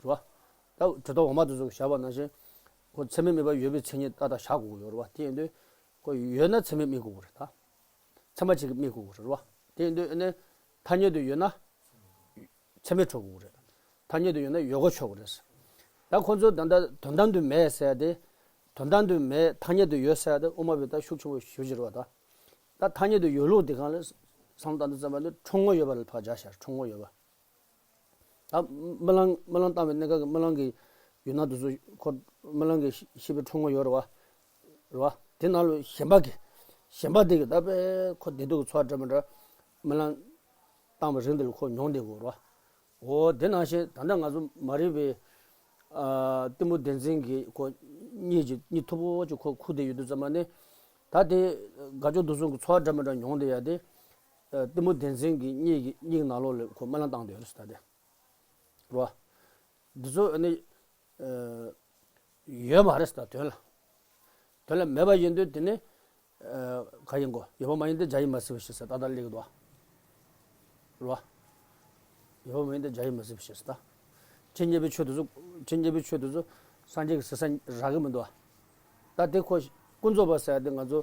རེད་བ། ད་གྲུབ་མཐའ་འོག་མ་དེ་ཚོ་གིས་བཞག་པ་ནང་བཞིན། ཁོ་ཚད་མས་དམིགས་པ་ཡོད་པའི་མཚན་ཉིད་ཏག་ཏག་བཞག་དགོས་ཀྱི་ཡོད་རེད་བ། དེ་ཡིན་དུས་ཁོ་ཡོད་ན་ཚད་མས་དམིགས་དགོས་ཀྱི་རེད་ད། ཚད་མ་གཅིག་གིས་དམིགས་དགོས་ཀྱི་རེད་བ། དེ་ཡིན་དུས་ཨ་ནི་ཐ་སྙད་དུ་ཡོད་ན་ཚད་མས་གྲུབ་དགོས་ཀྱི་རེད། ཐ་སྙད་དུ་ཡོད་ན་ཡོད་དགུ་ཆོག་གི་རེད། ད་ཁོང་ཚོས་ད་ལྟ་དོན་དམ་དུ་མེད་ཟེར་ཏེ། དོན་དམ་དུ་མེད། ཐ་སྙད་དུ་ཡོད་ཟེར་ཏེ་དབུ་མ་པའི་ད་ཤུགས་ཆེན་པོ་ཞེ་པོ་ཅིག་རེད་བ་ད། ད་ཐ་སྙད་དུ་ཡོད་ལུགས་དེ་སྒང་ལ་བསམ་བློ་བཏང་དུས་ཙམ་པ་ནི་འཁྲུལ་ངོ་ཡོད་པ་ལ་ཕར་སྦྱར་བཞག་འཁྲུལ་ངོ་ཡོད་པ། ད་རྨི་ལམ། རྨི་ལམ་བཏང་བའི་གནས་སྐབས་ཀྱི་རྨི་ལམ་གྱི་ཡུལ་སྣང་དེ་ཚོ་ཁོ་རྨི་ལམ་གྱི་ཤེས་པའི་འཁྲུལ་ངོ་ཡོད་རེད་བ། རེད་བ། དེ་ནང་ལ་གཞན་པ་གི་གཞན་པ་དེ་གི་ད་དཔེ་ཁོ་བདེ་སྡུག་གི་ཚོར་བ་འདྲ་མི་འདྲ་སྨོན་ལམ་བཏང་བ་རིང་དེ་ལ་ཁོ་མྱོང་བསྡད་དགོས་རེད་བ། འོ་དེ་ནང་བཞིན་ད་ལྟ་ང་ཚོ་མ་རིག་པའི་ཨ་གཏི་མུག་བདེན་འཛིན་གྱི་ཁོ་གཉིད་ཀྱི་གཉིད་མཐུག་པོ་ཅིག་ཁོ་ཁུག་བསྡད་ཡོད་དུས་ཙམ་པ་ནི། ད་དེ་དགའ་སྐྱོ་སྡུག་བསྔལ་གྱི་ཚོར་བ་འདྲ་མི་འདྲ་མྱོང་བསྡད་ཡ་དེ། ཨ་གཏི་མུག་བདེན་འཛིན་གྱི་གཉིད་ཀྱི་གཉིད་ཀྱི་ནང་ལོགས་ལ་ཁོ་སྨོན་ལམ་བཏང་བསྡད་ཡོད་རེད་ཟེར། ད་དེ་རེད་བ། འདི་ཚོ་ཨ་ནི་ཨ་ཡོད་མ་རེད་ཟེར། ད་དོན་ལ་དོན་ལ་མེད་པ་ཡིན་དུས་དེ་ནི་ཨ་ག་ཡིན་གོ། ཡོད་པ་མ་ཡིན་ཏེ་བྱ་ཡིས་མ་གཟིགས་པའི་ཕྱིར་ཟེར་ཏག་ཏག་སླེབས་ཀྱི་འདུག་བ། རེད་བ། ཡོད་པ་མ་ཡིན་ཏེ་བྱ་ཡིས་མ་གཟིགས་པའི་ཕྱིར་ཟེར་ད། ཇི་སྙེད་པའི་ཆོས་དེ་ཚོ་ཇི་སྙེད་པའི་ཆོས་དེ་ཚོ་སངས་རྒྱས་ཀྱིས་གཟིགས་ས་རག་གི་མི་འདུག་བ། ད་དེ་ཁོ་ཀུན་རྫོབ་པ་ཟེར་ཡ་དེ་ང་ཚོ་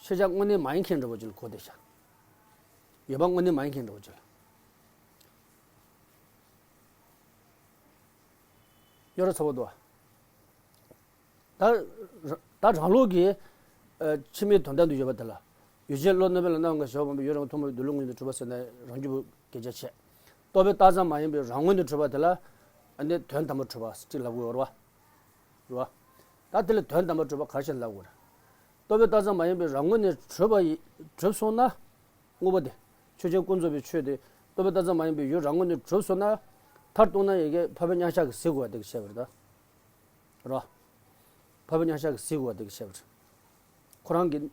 ཤེས་བྱ་དངོས་གནས་མ་ཡིན་མཁན་འདྲ་པོ་ཅིག་ལ་གོ་བསྡད་ཤག་ཡོད་པ་དངོས་གནས་མ་ཡིན་མཁན་འདྲ་པོ་ཅིག་ལ། རྙོག་དྲ་ཚ་པོ་འདུག་བ། ད་ད་རང་ལུགས་ཀྱི་ཨ་ཕྱི་མའི་དོན་དམ་དུ་ཡོད་པ་དེ་ལ། ཡུལ་ཅན་བློ་རྣོ་བས་ལ་སྣང་བ་ཞེས་པ་ཡུལ་རང་ཐུན་མོང་བའི་འདོད་ལུགས་དངོས་ཉིད་དུ་གྲུབ་པ་ཟེར་ནས་རང་རྒྱུད་པོ་སྐད་ཆ་བྱས། རྟོག་པས་བཏགས་ཙམ་མ་ཡིན་པའི་རང་ངོས་ནས་གྲུབ་པ་དེ་ལ་ཨ་ནི་དོན་དམ་པར་གྲུབ་པ་ཅིག་ལབ་དགོས་རེད་བ། རེད་བ། ད་དེ་ལ་དོན་དམ་པར་གྲུབ་པ་ག་རེ་བྱས་ལབ་དགོས་རེད། རྟོག་པས་བཏགས་ཙམ་མ་ཡིན་པའི་རང་ངོས་ནས་གྲུབ་པ་ཡི་གྲུབ་སོང་ན། དངོས་པོ་དེ། ཆོས་ཅན་ཀུན་རྫོབ་པའི་ཆོས་དེ་རྟོག་པས་བཏགས་ཙམ་མ་ཡིན་པའི་ཡུལ་རང་ངོས་ནས་གྲུབ་སོང་ན། མཐར་གཏུགས་ན་ཡ་གི་འཕགས་པའི་མཉམ་གཞག་གིས་གཟིགས་དགོས་པ་དེ་གིས་བཤད་པ་རེད་ད། རོ། འཕགས་པའི་མཉམ་གཞག་གིས་གཟིགས་དགོས་པ་དེ་གིས་བཤད་པ་རེད། ཁོ་རང་གི།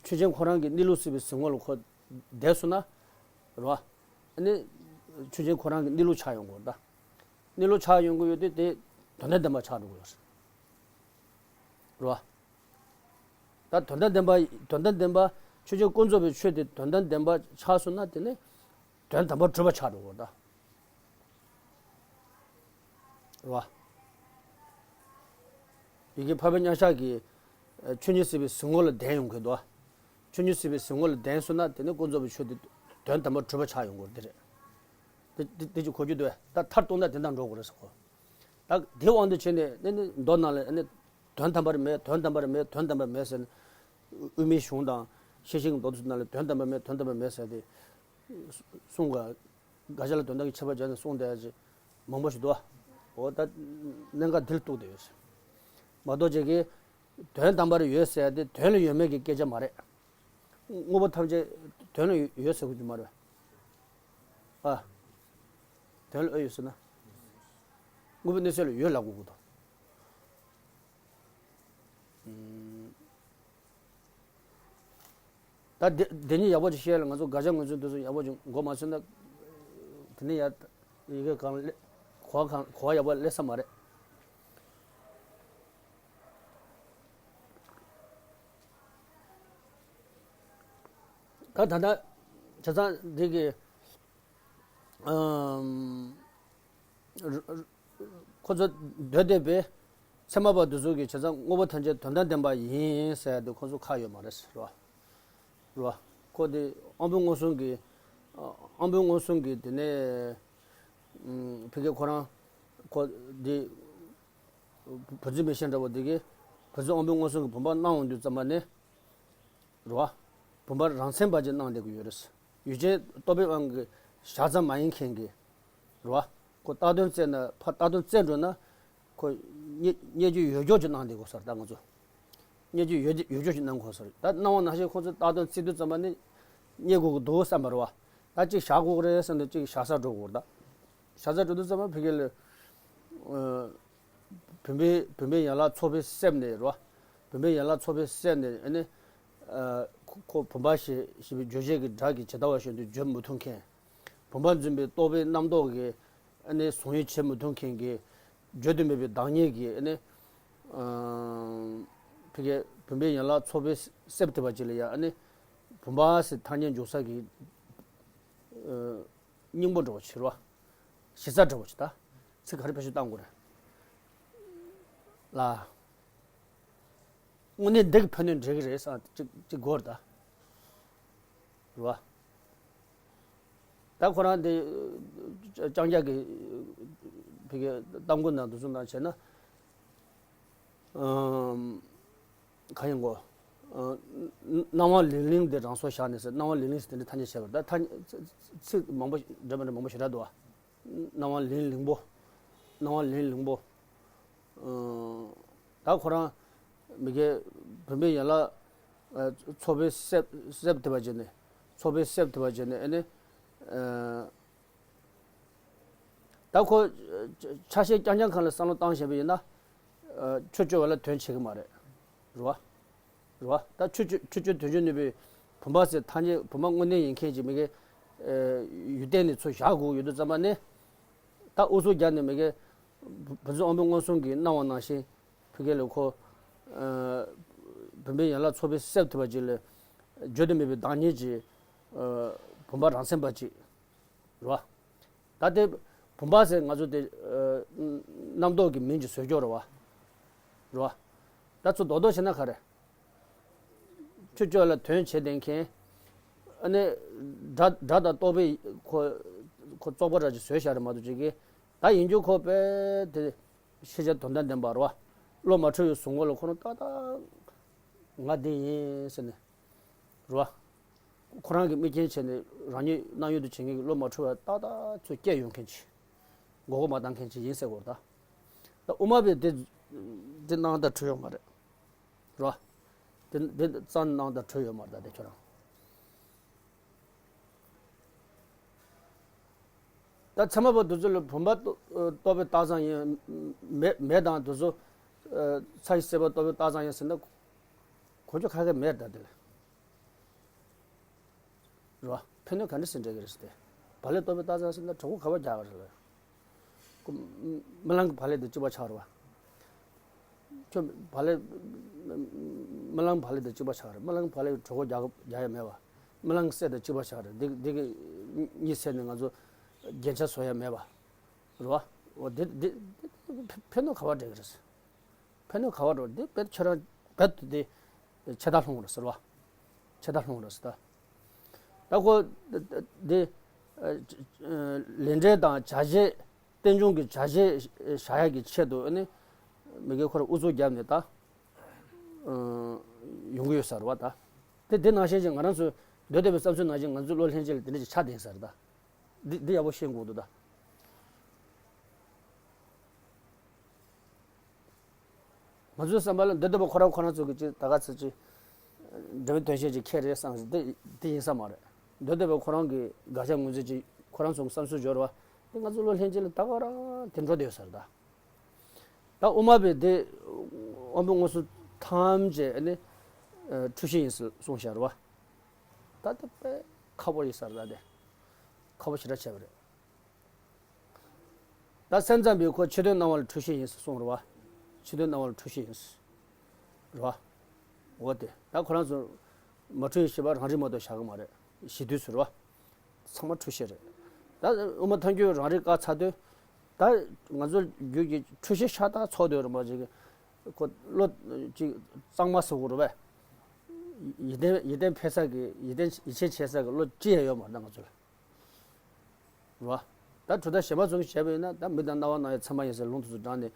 ཆོས་ཅན་ཁོ་རང་གི་གནས་ལུགས་སྲིད་པའི་གཟིགས་ངོ་ལ་ཁོ་བསྡད་སོང་ན། རོ། ཨ་ནི། ཆོས་ཅན་ཁོ་རང་གི་གནས་ལུགས་ཆགས་ཡོང་དགོས་རེད་ད། གནས་ལུགས་ཆགས་ཡོང་གི་ཡོད་དུས་དེ་དོན་དམ་བདེན་པ་ཆགས་འགྲོ་གི་ཡོད་རེད། རོ། ད་དོན་དམ་བདེན་པ། དོན་དམ་བདེན་པ། ཆོས་ཅན་ཀུན་རྫོབ་པའི་ཆོས་དེ་དོན་དམ་བདེན་པ་ཆགས་སོང་ན་དེ་ནི་དོན་དམ་པར་གྲུབ་པ་ཆགས་འགྲོ་གི་ཡོད་རེད་ད། རེད་བ། ཡི་གེ་འཕགས་པའི་མཉམ་གཞག་གི་ཆོས་ཉིད་སྲིད་པའི་གཟིགས་ངོ་ལ་ལྡན་ཡོང་གི་འདུག་ཆོས་ཉིད་སྲིད་པའི་གཟིགས་ངོ་ལ་ལྡན་སོང་ན་དེ་ནི་ཀུན་རྫོབ་པའི་ཆོས་དེ་དོན་དམ་པར་གྲུབ་པ་ཆགས་ཡོང་གི་རེད། དེ་རེད། དེ་དེ་ཅིག་གོ་རྒྱུ་འདུག་ད་མཐར་གཏུགས་ན་དེ་འདྲ་འགྲོ་དགོས་རེད་ཟེར་གོ། ད་དེ་དབང་དུ་བྱས་ནས་ནི་ནི་མདོ་ནང་ལ་ནི་དོན་དམ་པར་མེད། དོན་དམ་པར་མེད། དོན་དམ་པར་མེད་ཟེར་ནས། དབུ་མའི་གཞུང་དང་ཤེར་ཕྱིན་གྱི་མདོ་དེ་ཚོ་ནང་ལ་དོན་དམ་པར་མེད། དོན་དམ་པར་མེད་ཟེར་ཏེ། གསུང་ག་ག་ཅི་ལ་དོན་དག་གི་ཁྱད་པར་སྦྱར་ནས་གསུངས་བསྡད་ཡ་ཅིག་མང་པོ་ཞིག་འདུག་འོ་ད་གནད་འགག་འདི་ལ་གཏུགས་བསྡད་ཡོད་ཟེར། མ་གཏོགས་ཅིག་གིས་དོན་དམ་པར་ཡོད་ཟེར་ཡ་དེ་དོན་ལ་ཡོད་མེད་ཀྱི་སྐད་ཆ་མ་རེད། དངོས་པོ་ཐམས་ཅད་དོན་ལ་ཡོད་ཟེར་དགོས་རྒྱུ་མ་རེད། ཨ། དོན་ལ་ཨེ་ཡོད་ཟེར་ན། དངོས་པོའི་གནས་ཚུལ་ལ་ཡོད་ལབ་དགོས་ཀྱི་འདུག་ད་དེ་དེ་ཉིད་ཡག་པོ་ཅིག་ཤེས་ལ་ང་ཚོ་དགག་བྱ་ངོས་འཛིན་དེ་ཚོ་ཡག་པོ་ཅིག་གོ་མ་ཚོད་ན། དེ་ནས་ཡ་ཡི་གེ་གང་ལ་གོ་བ་གང་གོ་བ་ཡག་པོ་སླེབས་ས་མ་རེད། ད་ད་ལྟ་བྱས་ཙང་འདི་གི་ཨམ། ཁོ་ཚོ་འདོད་བསྡད་པའི་ཚད་མ་པ་འདི་ཚོ་གིས་བྱས་ཙང་དངོས་པོ་ཐམས་ཅད་དོན་དམ་བདེན་པ་ཡིན་ཟེར་ཡ་དེ་ཁོ་ཚོ་ཁག་ཡོད་མ་རེད་ཟེར་བ། རེད་བ། ཁོ་དེ་དབང་པོ་མངོན་སུམ་གྱི། དབང་པོ་མངོན་སུམ་གྱི་དེ་ནས་ཕ་གི་ཁོ་རང་ཁོ་དེ་བུ་འཛིན་མི་ཤེས་འདྲ་བོ་དེ་གིས་བུ་འཛིན་དབང་པོ་མངོན་སུམ་གྱི་བུམ་པ་སྣང་འོང་དུས་ཙམ་པ་ནས། རེད་བ། བུམ་པ་རང་མཚན་པ་ཅིག་སྣང་བསྡད་ཀྱི་ཡོད་རེད། ཡུལ་ཅན་རྟོག་པའི་དབང་གིས་བཞག་ཙམ་མ་ཡིན་མཁན་གྱི། རེད་བ། ཁོ་བཏགས་དོན་བཙལ་ན་ཕར་བཏགས་དོན་བཙལ་འགྲོ་ན། ཁོ་རྙེད་རྙེད་རྒྱུ་ཡོད་རྒྱུ་ཅིག་སྣང་བསྡད་དགོས་ས་རེད་ད་ང་ཚོ། རྙེད་རྒྱུ་ཡོད་ཡོད་རྒྱུ་ཅིག་སྣང་དགོས་ས་རེད། ད་སྣང་བ་ནང་བཞིན་ཁོ་ཚོས་བཏགས་དོན་བཙལ་དུས་ཙམ་པ་ནི། རྙེད་དགོས་ཀྱི་འདུག་བསམ་པ་རེད་བ། ད་གཅིག་བཞག་དགོས་ཀྱི་རེད་བསམ་ནས་གཅིག་བཞག་ས་འགྲོ་དགོས་རེད་ད། བཞག་ས་འགྲོ་དུས་ཙམ་པ་ཕ་གི་ལ། བུམ་པའི་བུམ་པའི་ཡན་ལག་ཚོགས་པའི་གསེབ་ནས་རེད་བ། བུམ་པའི་ཡན་ལག་ཚོགས་པའི་གསེབ་ནས་ཨ་ནི། ཁོ་ཁོ་བུམ་པ་ཞེས་ཞེས་པའི་བརྗོད་བྱེད་ཀྱི་སྒྲ་གིས་ཇི་ལྟ་བ་བཞིན་དུ་བརྗོད་མི་ཐུབ་མཁན། བུམ་པ་འཛིན་པའི་རྟོག་པའི་རྣམ་རྟོག་གིས་ཨ་ནི་གཟུང་ཡུལ་བྱེད་མི་ཐུབ་མཁན་གྱི། བརྗོད་དུ་མེད་པའི་བདག་ཉིད་ཀྱི་ཨ་ནི། ཕ་གི་བུམ་པའི་ཡན་ལག་ཚོགས་པའི་གསེབ་དེ་བ་ཅིག་ལ་ཡ་ཨ་ནི། བུམ་པ་ཟེར་ཐ་སྙད་འཇོག་ས་ཀྱི། སྙིང་པོ་འདྲ་བོ་ཅིག་རེད་བ། གཞི་རྩ་འདྲ་བོ་ཅིག་ད། ཚིག་ག་རེ་བེད་སྤྱོད་བཏང་དགོས་རེད། ལ། དངོས་གནས་འདི་གི་ཕན་གནོད་འགྲིག་གི་རེད་བསམ་ཅིག་ཅིག་དགོས་རེད་ད། རེད་བ། ད་ཁོ་རང་འདི། ལྕང་སྐྱ་གི་ཕ་གི་གཏམ་མགུར་ནང་དུ་གསུངས་སྟངས་བྱས་ན། ཨམ། གང་ཡིན་གོ། ཨ། སྣང་བ་ལིང་ལིང་དེ་རང་སོར་བཞག་ནས་ཟེར། སྣང་བ་ལིང་ལིང་ཟེར་དེ་འདྲའི་ཐ་སྙད་བྱས་པ་རེད་ད། ཐ་སྙད་ཚིག་མང་པོ་འདྲ་མི་འདྲ་མང་པོ་ཞེ་དྲག་འདུག་བ། སྣང་བ་ལིང་ལིང་པོ། སྣང་བ་ལིང་ལིང་པོ། ཨ། ད་ཁོ་རང་ མི་དགེ་བུམ་པའི་ཡན་ལག་ཚོགས་པའི་གསེབ་གསེབ་དེ་བ་བྱས་ནས་ཚོགས་པའི་གསེབ་དེ་བ་བྱས་ནས་ཨ་ནི། ད་ཁོ་ཆ་ཤས་རྐྱང་རྐྱང་གང་ལ་བསམ་བློ་བཏང་བཞིན་པ་ཡིན་ན། ཆོས་སྤྱོད་པ་ལ་དོན་བྱེད་ཀྱི་མ་རེད། རེད་བ། རེད་བ། ད་ཆོས་སྤྱོད་ཆོས་སྤྱོད་དོན་སྤྱོད་ནུས་པའི་བུམ་པ་ཟེར་ཐ་སྙད་བུམ་པ་དངོས་གནས་ཡིན་མཁན་གྱི་མི་དགེ་ཡུལ་བསྟན་ནས་ཚུར་བཞག་དགོས་ཡོད་དུས་ཙམ་པ་ནི། ད་ཨུ་ཚུགས་རྒྱབ་ནས་མི་དགེ་བུ་བུ་ཚོ་དབང་པོ་མངོན་སུམ་གྱིས་གནང་བ་ནང་བཞིན་ཕ་གི་ལ་ཁོ་བུམ་པའི་ཡན་ལག་ཚོགས་པའི་གསེབ་ཐུབ་པ་ཅིག་ལ་བརྗོད་དུ་མེད་པའི་བདག་ཉིད་ཀྱི་བུམ་པ་རང་མཚན་པ་ཅིག་རེད་བ། ད་དེ་བུམ་པ་ཟེར་ང་ཚོ་དེ་རྣམ་རྟོག་གི་མིང་ཅིག་བཟོས་ཀྱོག་རེད་བ། རེད་བ། ད་ཚོ་རྡོག་རྡོག་བྱས་ན་ག་རེ། ཆོས་སྤྱོད་ལ་དོན་བྱེད་བསྡད་མཁན། ཨ་ནི་སྒྲ་སྒྲ་དང་རྟོག་པའི་ཁོ་ཁོ་བཙོག་པ་འདྲ་ཅིག་བཟོས་བཞག་རེད་མ་གཏོགས་ཅིག་གིས་ད་ཡིན་རྒྱུ་ཁོ་དཔེ་དེ་ཤེས་བྱ་དོན་དང་ལྡན་པ་རེད་བ། བློ་མ་འཁྲུལ་བའི་གཟུགས་ངོ་ལ་ཁོ་རང་ཏག་ཏག་ང་འདི་ཡིན་ཟེར་ནས་རེད་བ། ཁོ་རང་གི་དམིགས་རྐྱེན་བྱས་ནས་རང་ཉིད་སྣང་ཡུལ་དུ་བྱེད་མཁན་གྱི་བློ་མ་འཁྲུལ་བ་ཏག་ཏག་ཚུར་སྐྱེས་ཡོང་མཁན་ཅིག་མགོ་སྐོར་མ་བཏང་མཁན་ཅིག་ཡིན་ཟེར་དགོས་རེད་ད། ད་དབུ་མ་པས་དེ་དེ་གནང་དང་འཁྲུལ་ཡོད་མ་རེད། རོ། དེ་དེ་རྩ་ནང་དང་གྲོས་ཡོད་མ་རེད་ད་དེ་ཁྱོད་རང་། ད་ཚད་མ་པ་དེ་ཚོ་ལ་བུམ་པ་རྟོགས་པའི་རྟགས་ཙམ་ཡིན། མེ་མེ་དང་དེ་ཚོ་ཚ་ཡི་སྲེད་པ་རྟོགས་པའི་རྟགས་ཙམ་ཡིན་ཟེར་ན། གོ་རྒྱུ་ཁ་ཁ་མེད་ད་དེ་ལ། རོ། ཕན་གནོད་ག་འདྲ་ཟེར་འདྲ་གི་རེད་ཟེར་ཏེ། བག་ལེབ་རྟོགས་པའི་རྟགས་ཙམ་ཟེར་ན་གྲོད་ཁོག་ག་པར་རྒྱག་གི་རེད་ལ། ཁོ་རྨི་ལམ་གྱི་བག་ལེབ་དང་གཅིག་པ་ཆགས་རེད་བ། ཁྱོད་བག་ལེབ། རྨི་ལམ་བག་ལེབ་དང་གཅིག་པ་ཆགས་རེད། རྨི་ལམ་བག་ལེབ་གྲོད་ཁོག་རྒྱག་རྒྱག་ཡ་མེད་བ། རྨི་ལམ་གྱི་སྲེད་དང་གཅིག་པ་ཆགས་རེད། འདི་འདི་གི་གཉིད་སད་ནས་ང་ཚོ་རྒྱན་ཆ་བཟོ་ཡ་མེད་བ། རེད་བ། འོ་འདི་འདི་འདི་ཕན་གནོད་ག་པར་འདྲ་གི་རེད། ཕན་གནོད་ག་པར་འགྲོ། འདི་དཔེ་ཁྱོད་རང་རྦད་དེ་ཆད་ལྟ་ལྷུང་རེད་ཟེར་བ། ཆད་ལྟ་ལྷུང་རེད་ཟེར་ད། ད་ཁོ་འདི་ལས་འབྲས་དང་བྱ་བྱེད་རྟེན་འབྱུང་གི་བྱ་བྱེད་བཞག་ཡག་གི་ཆེད་དུ་ཨ་ནི་མི་དགེ་ཁོ་རང་ཨུ་ཚུགས་བརྒྱབ་ནས་ད་ཡོང་གི་ཡོད་ས་རེད་བ་ད། དེ་དེ་ནང་བཞིན་ཅིག་ང་རང་ཚོའི་མདོ་སྡེ་པའི་བསམ་ཚུལ་ནང་བཞིན་ང་ཚོའི་བློ་ལྷན་སྐྱེས་ལ་དེ་འདྲ་ཅིག་ཆགས་བསྡད་ས་རེད་ད། འདི་འདི་ཡག་པོ་ཤེས་དགོས་འདུག་ད། ང་ཚོའི་བསམ་པ་ལ་མདོ་སྡེ་པ་ཁོ་རང་ཁོ་རང་ཚོ་གི་ཅིག་ད་ག་ཚོད་ཅིག་འབྲས་བུ་དོན་བྱེད་ཅིག་ཁྱེད་རེད་བསམ་ཞིག་འདི་འདི་ཡིན་ས་མ་རེད། མདོ་སྡེ་པ་ཁོ་རང་གི་དགག་བྱ་ངོས་འཛིན་ཅིག་ཁོ་རང་ཚོ་གི་བསམ་ཚུལ་སྦྱོར་བ་འདི་ང་ཚོ་བློ་ལྷན་སྐྱེས་ལ་ད་ག་རང་དེ་འགྲོ་བསྡད་ཡོད་ས་རེད་ད། ད་དབུ་མ་པས་དེ་དབང་པོ་མངོན་སུམ་ཐམས་ཅད་ནི་འཁྲུལ་ཤེས་ཡིན་ཟེར་གསུངས་བཞག་རེད་བ། ད་དེ་དཔེ་ཁག་པོ་ཡིན་ས་རེད་ད་དེ། ཁག་པོ་ཞེ་དྲག་ཆེ་བ་རེད། ད་སེམས་ཙམ་པས་ཁོ་ཕྱི་དོན་སྣང་བ་ལ་འཁྲུལ་ཤེས་ཡིན་ཟེར་གསུངས་རེད་བ། ཕྱི་དོན་སྣང་བ་ལ་འཁྲུལ་ཤེས་ཡིན་ཟེར། རེད་བ། འོ་དེ་ད་ཁོ་རང་ཚོ་མ་འཁྲུལ་ཤེས་པ་རང་རིག་མ་གཏོགས་བཞག་གི་མ་རེད། ཞི་དུས་ཟེར་བ། ཚང་མ་འཁྲུལ་ཤེས་རེད། ད་དབུ་མ་ཐལ་འགྱུར་རང་རིག་བཀག་ཚར་དུས། ད་ང་ཚོ་རྒྱུད་ཀྱི་འཁྲུལ་ཤེས་ཤ་སྟག་ཚོགས་དུས་རེད་མ་ཅིག་ཁོ་བློ་ཅིག་གཙང་མ་ཟེར་དགོས་རེད་བས། ཡིད་བརྟན་ཡིད་བརྟན་འཕེལ་ས་གི་ཡིད་བརྟན་ཡིད་ཆེས་བྱེད་ས་གི་བློ་ཅི་ཡང་ཡོད་མ་རེད་ད་ང་ཚོ་ལ། རེད་བ། ད་གྲུབ་མཐའ་གཞན་པ་ཚོ་གིས་བྱས་པ་ཡིན་ན་ད་མི་དང་རྣ་བ་སྣང་ཡང་ཚད་མ་ཡིན་ཟེར་ལུང་དེ་ཚོ་དྲངས་ནས་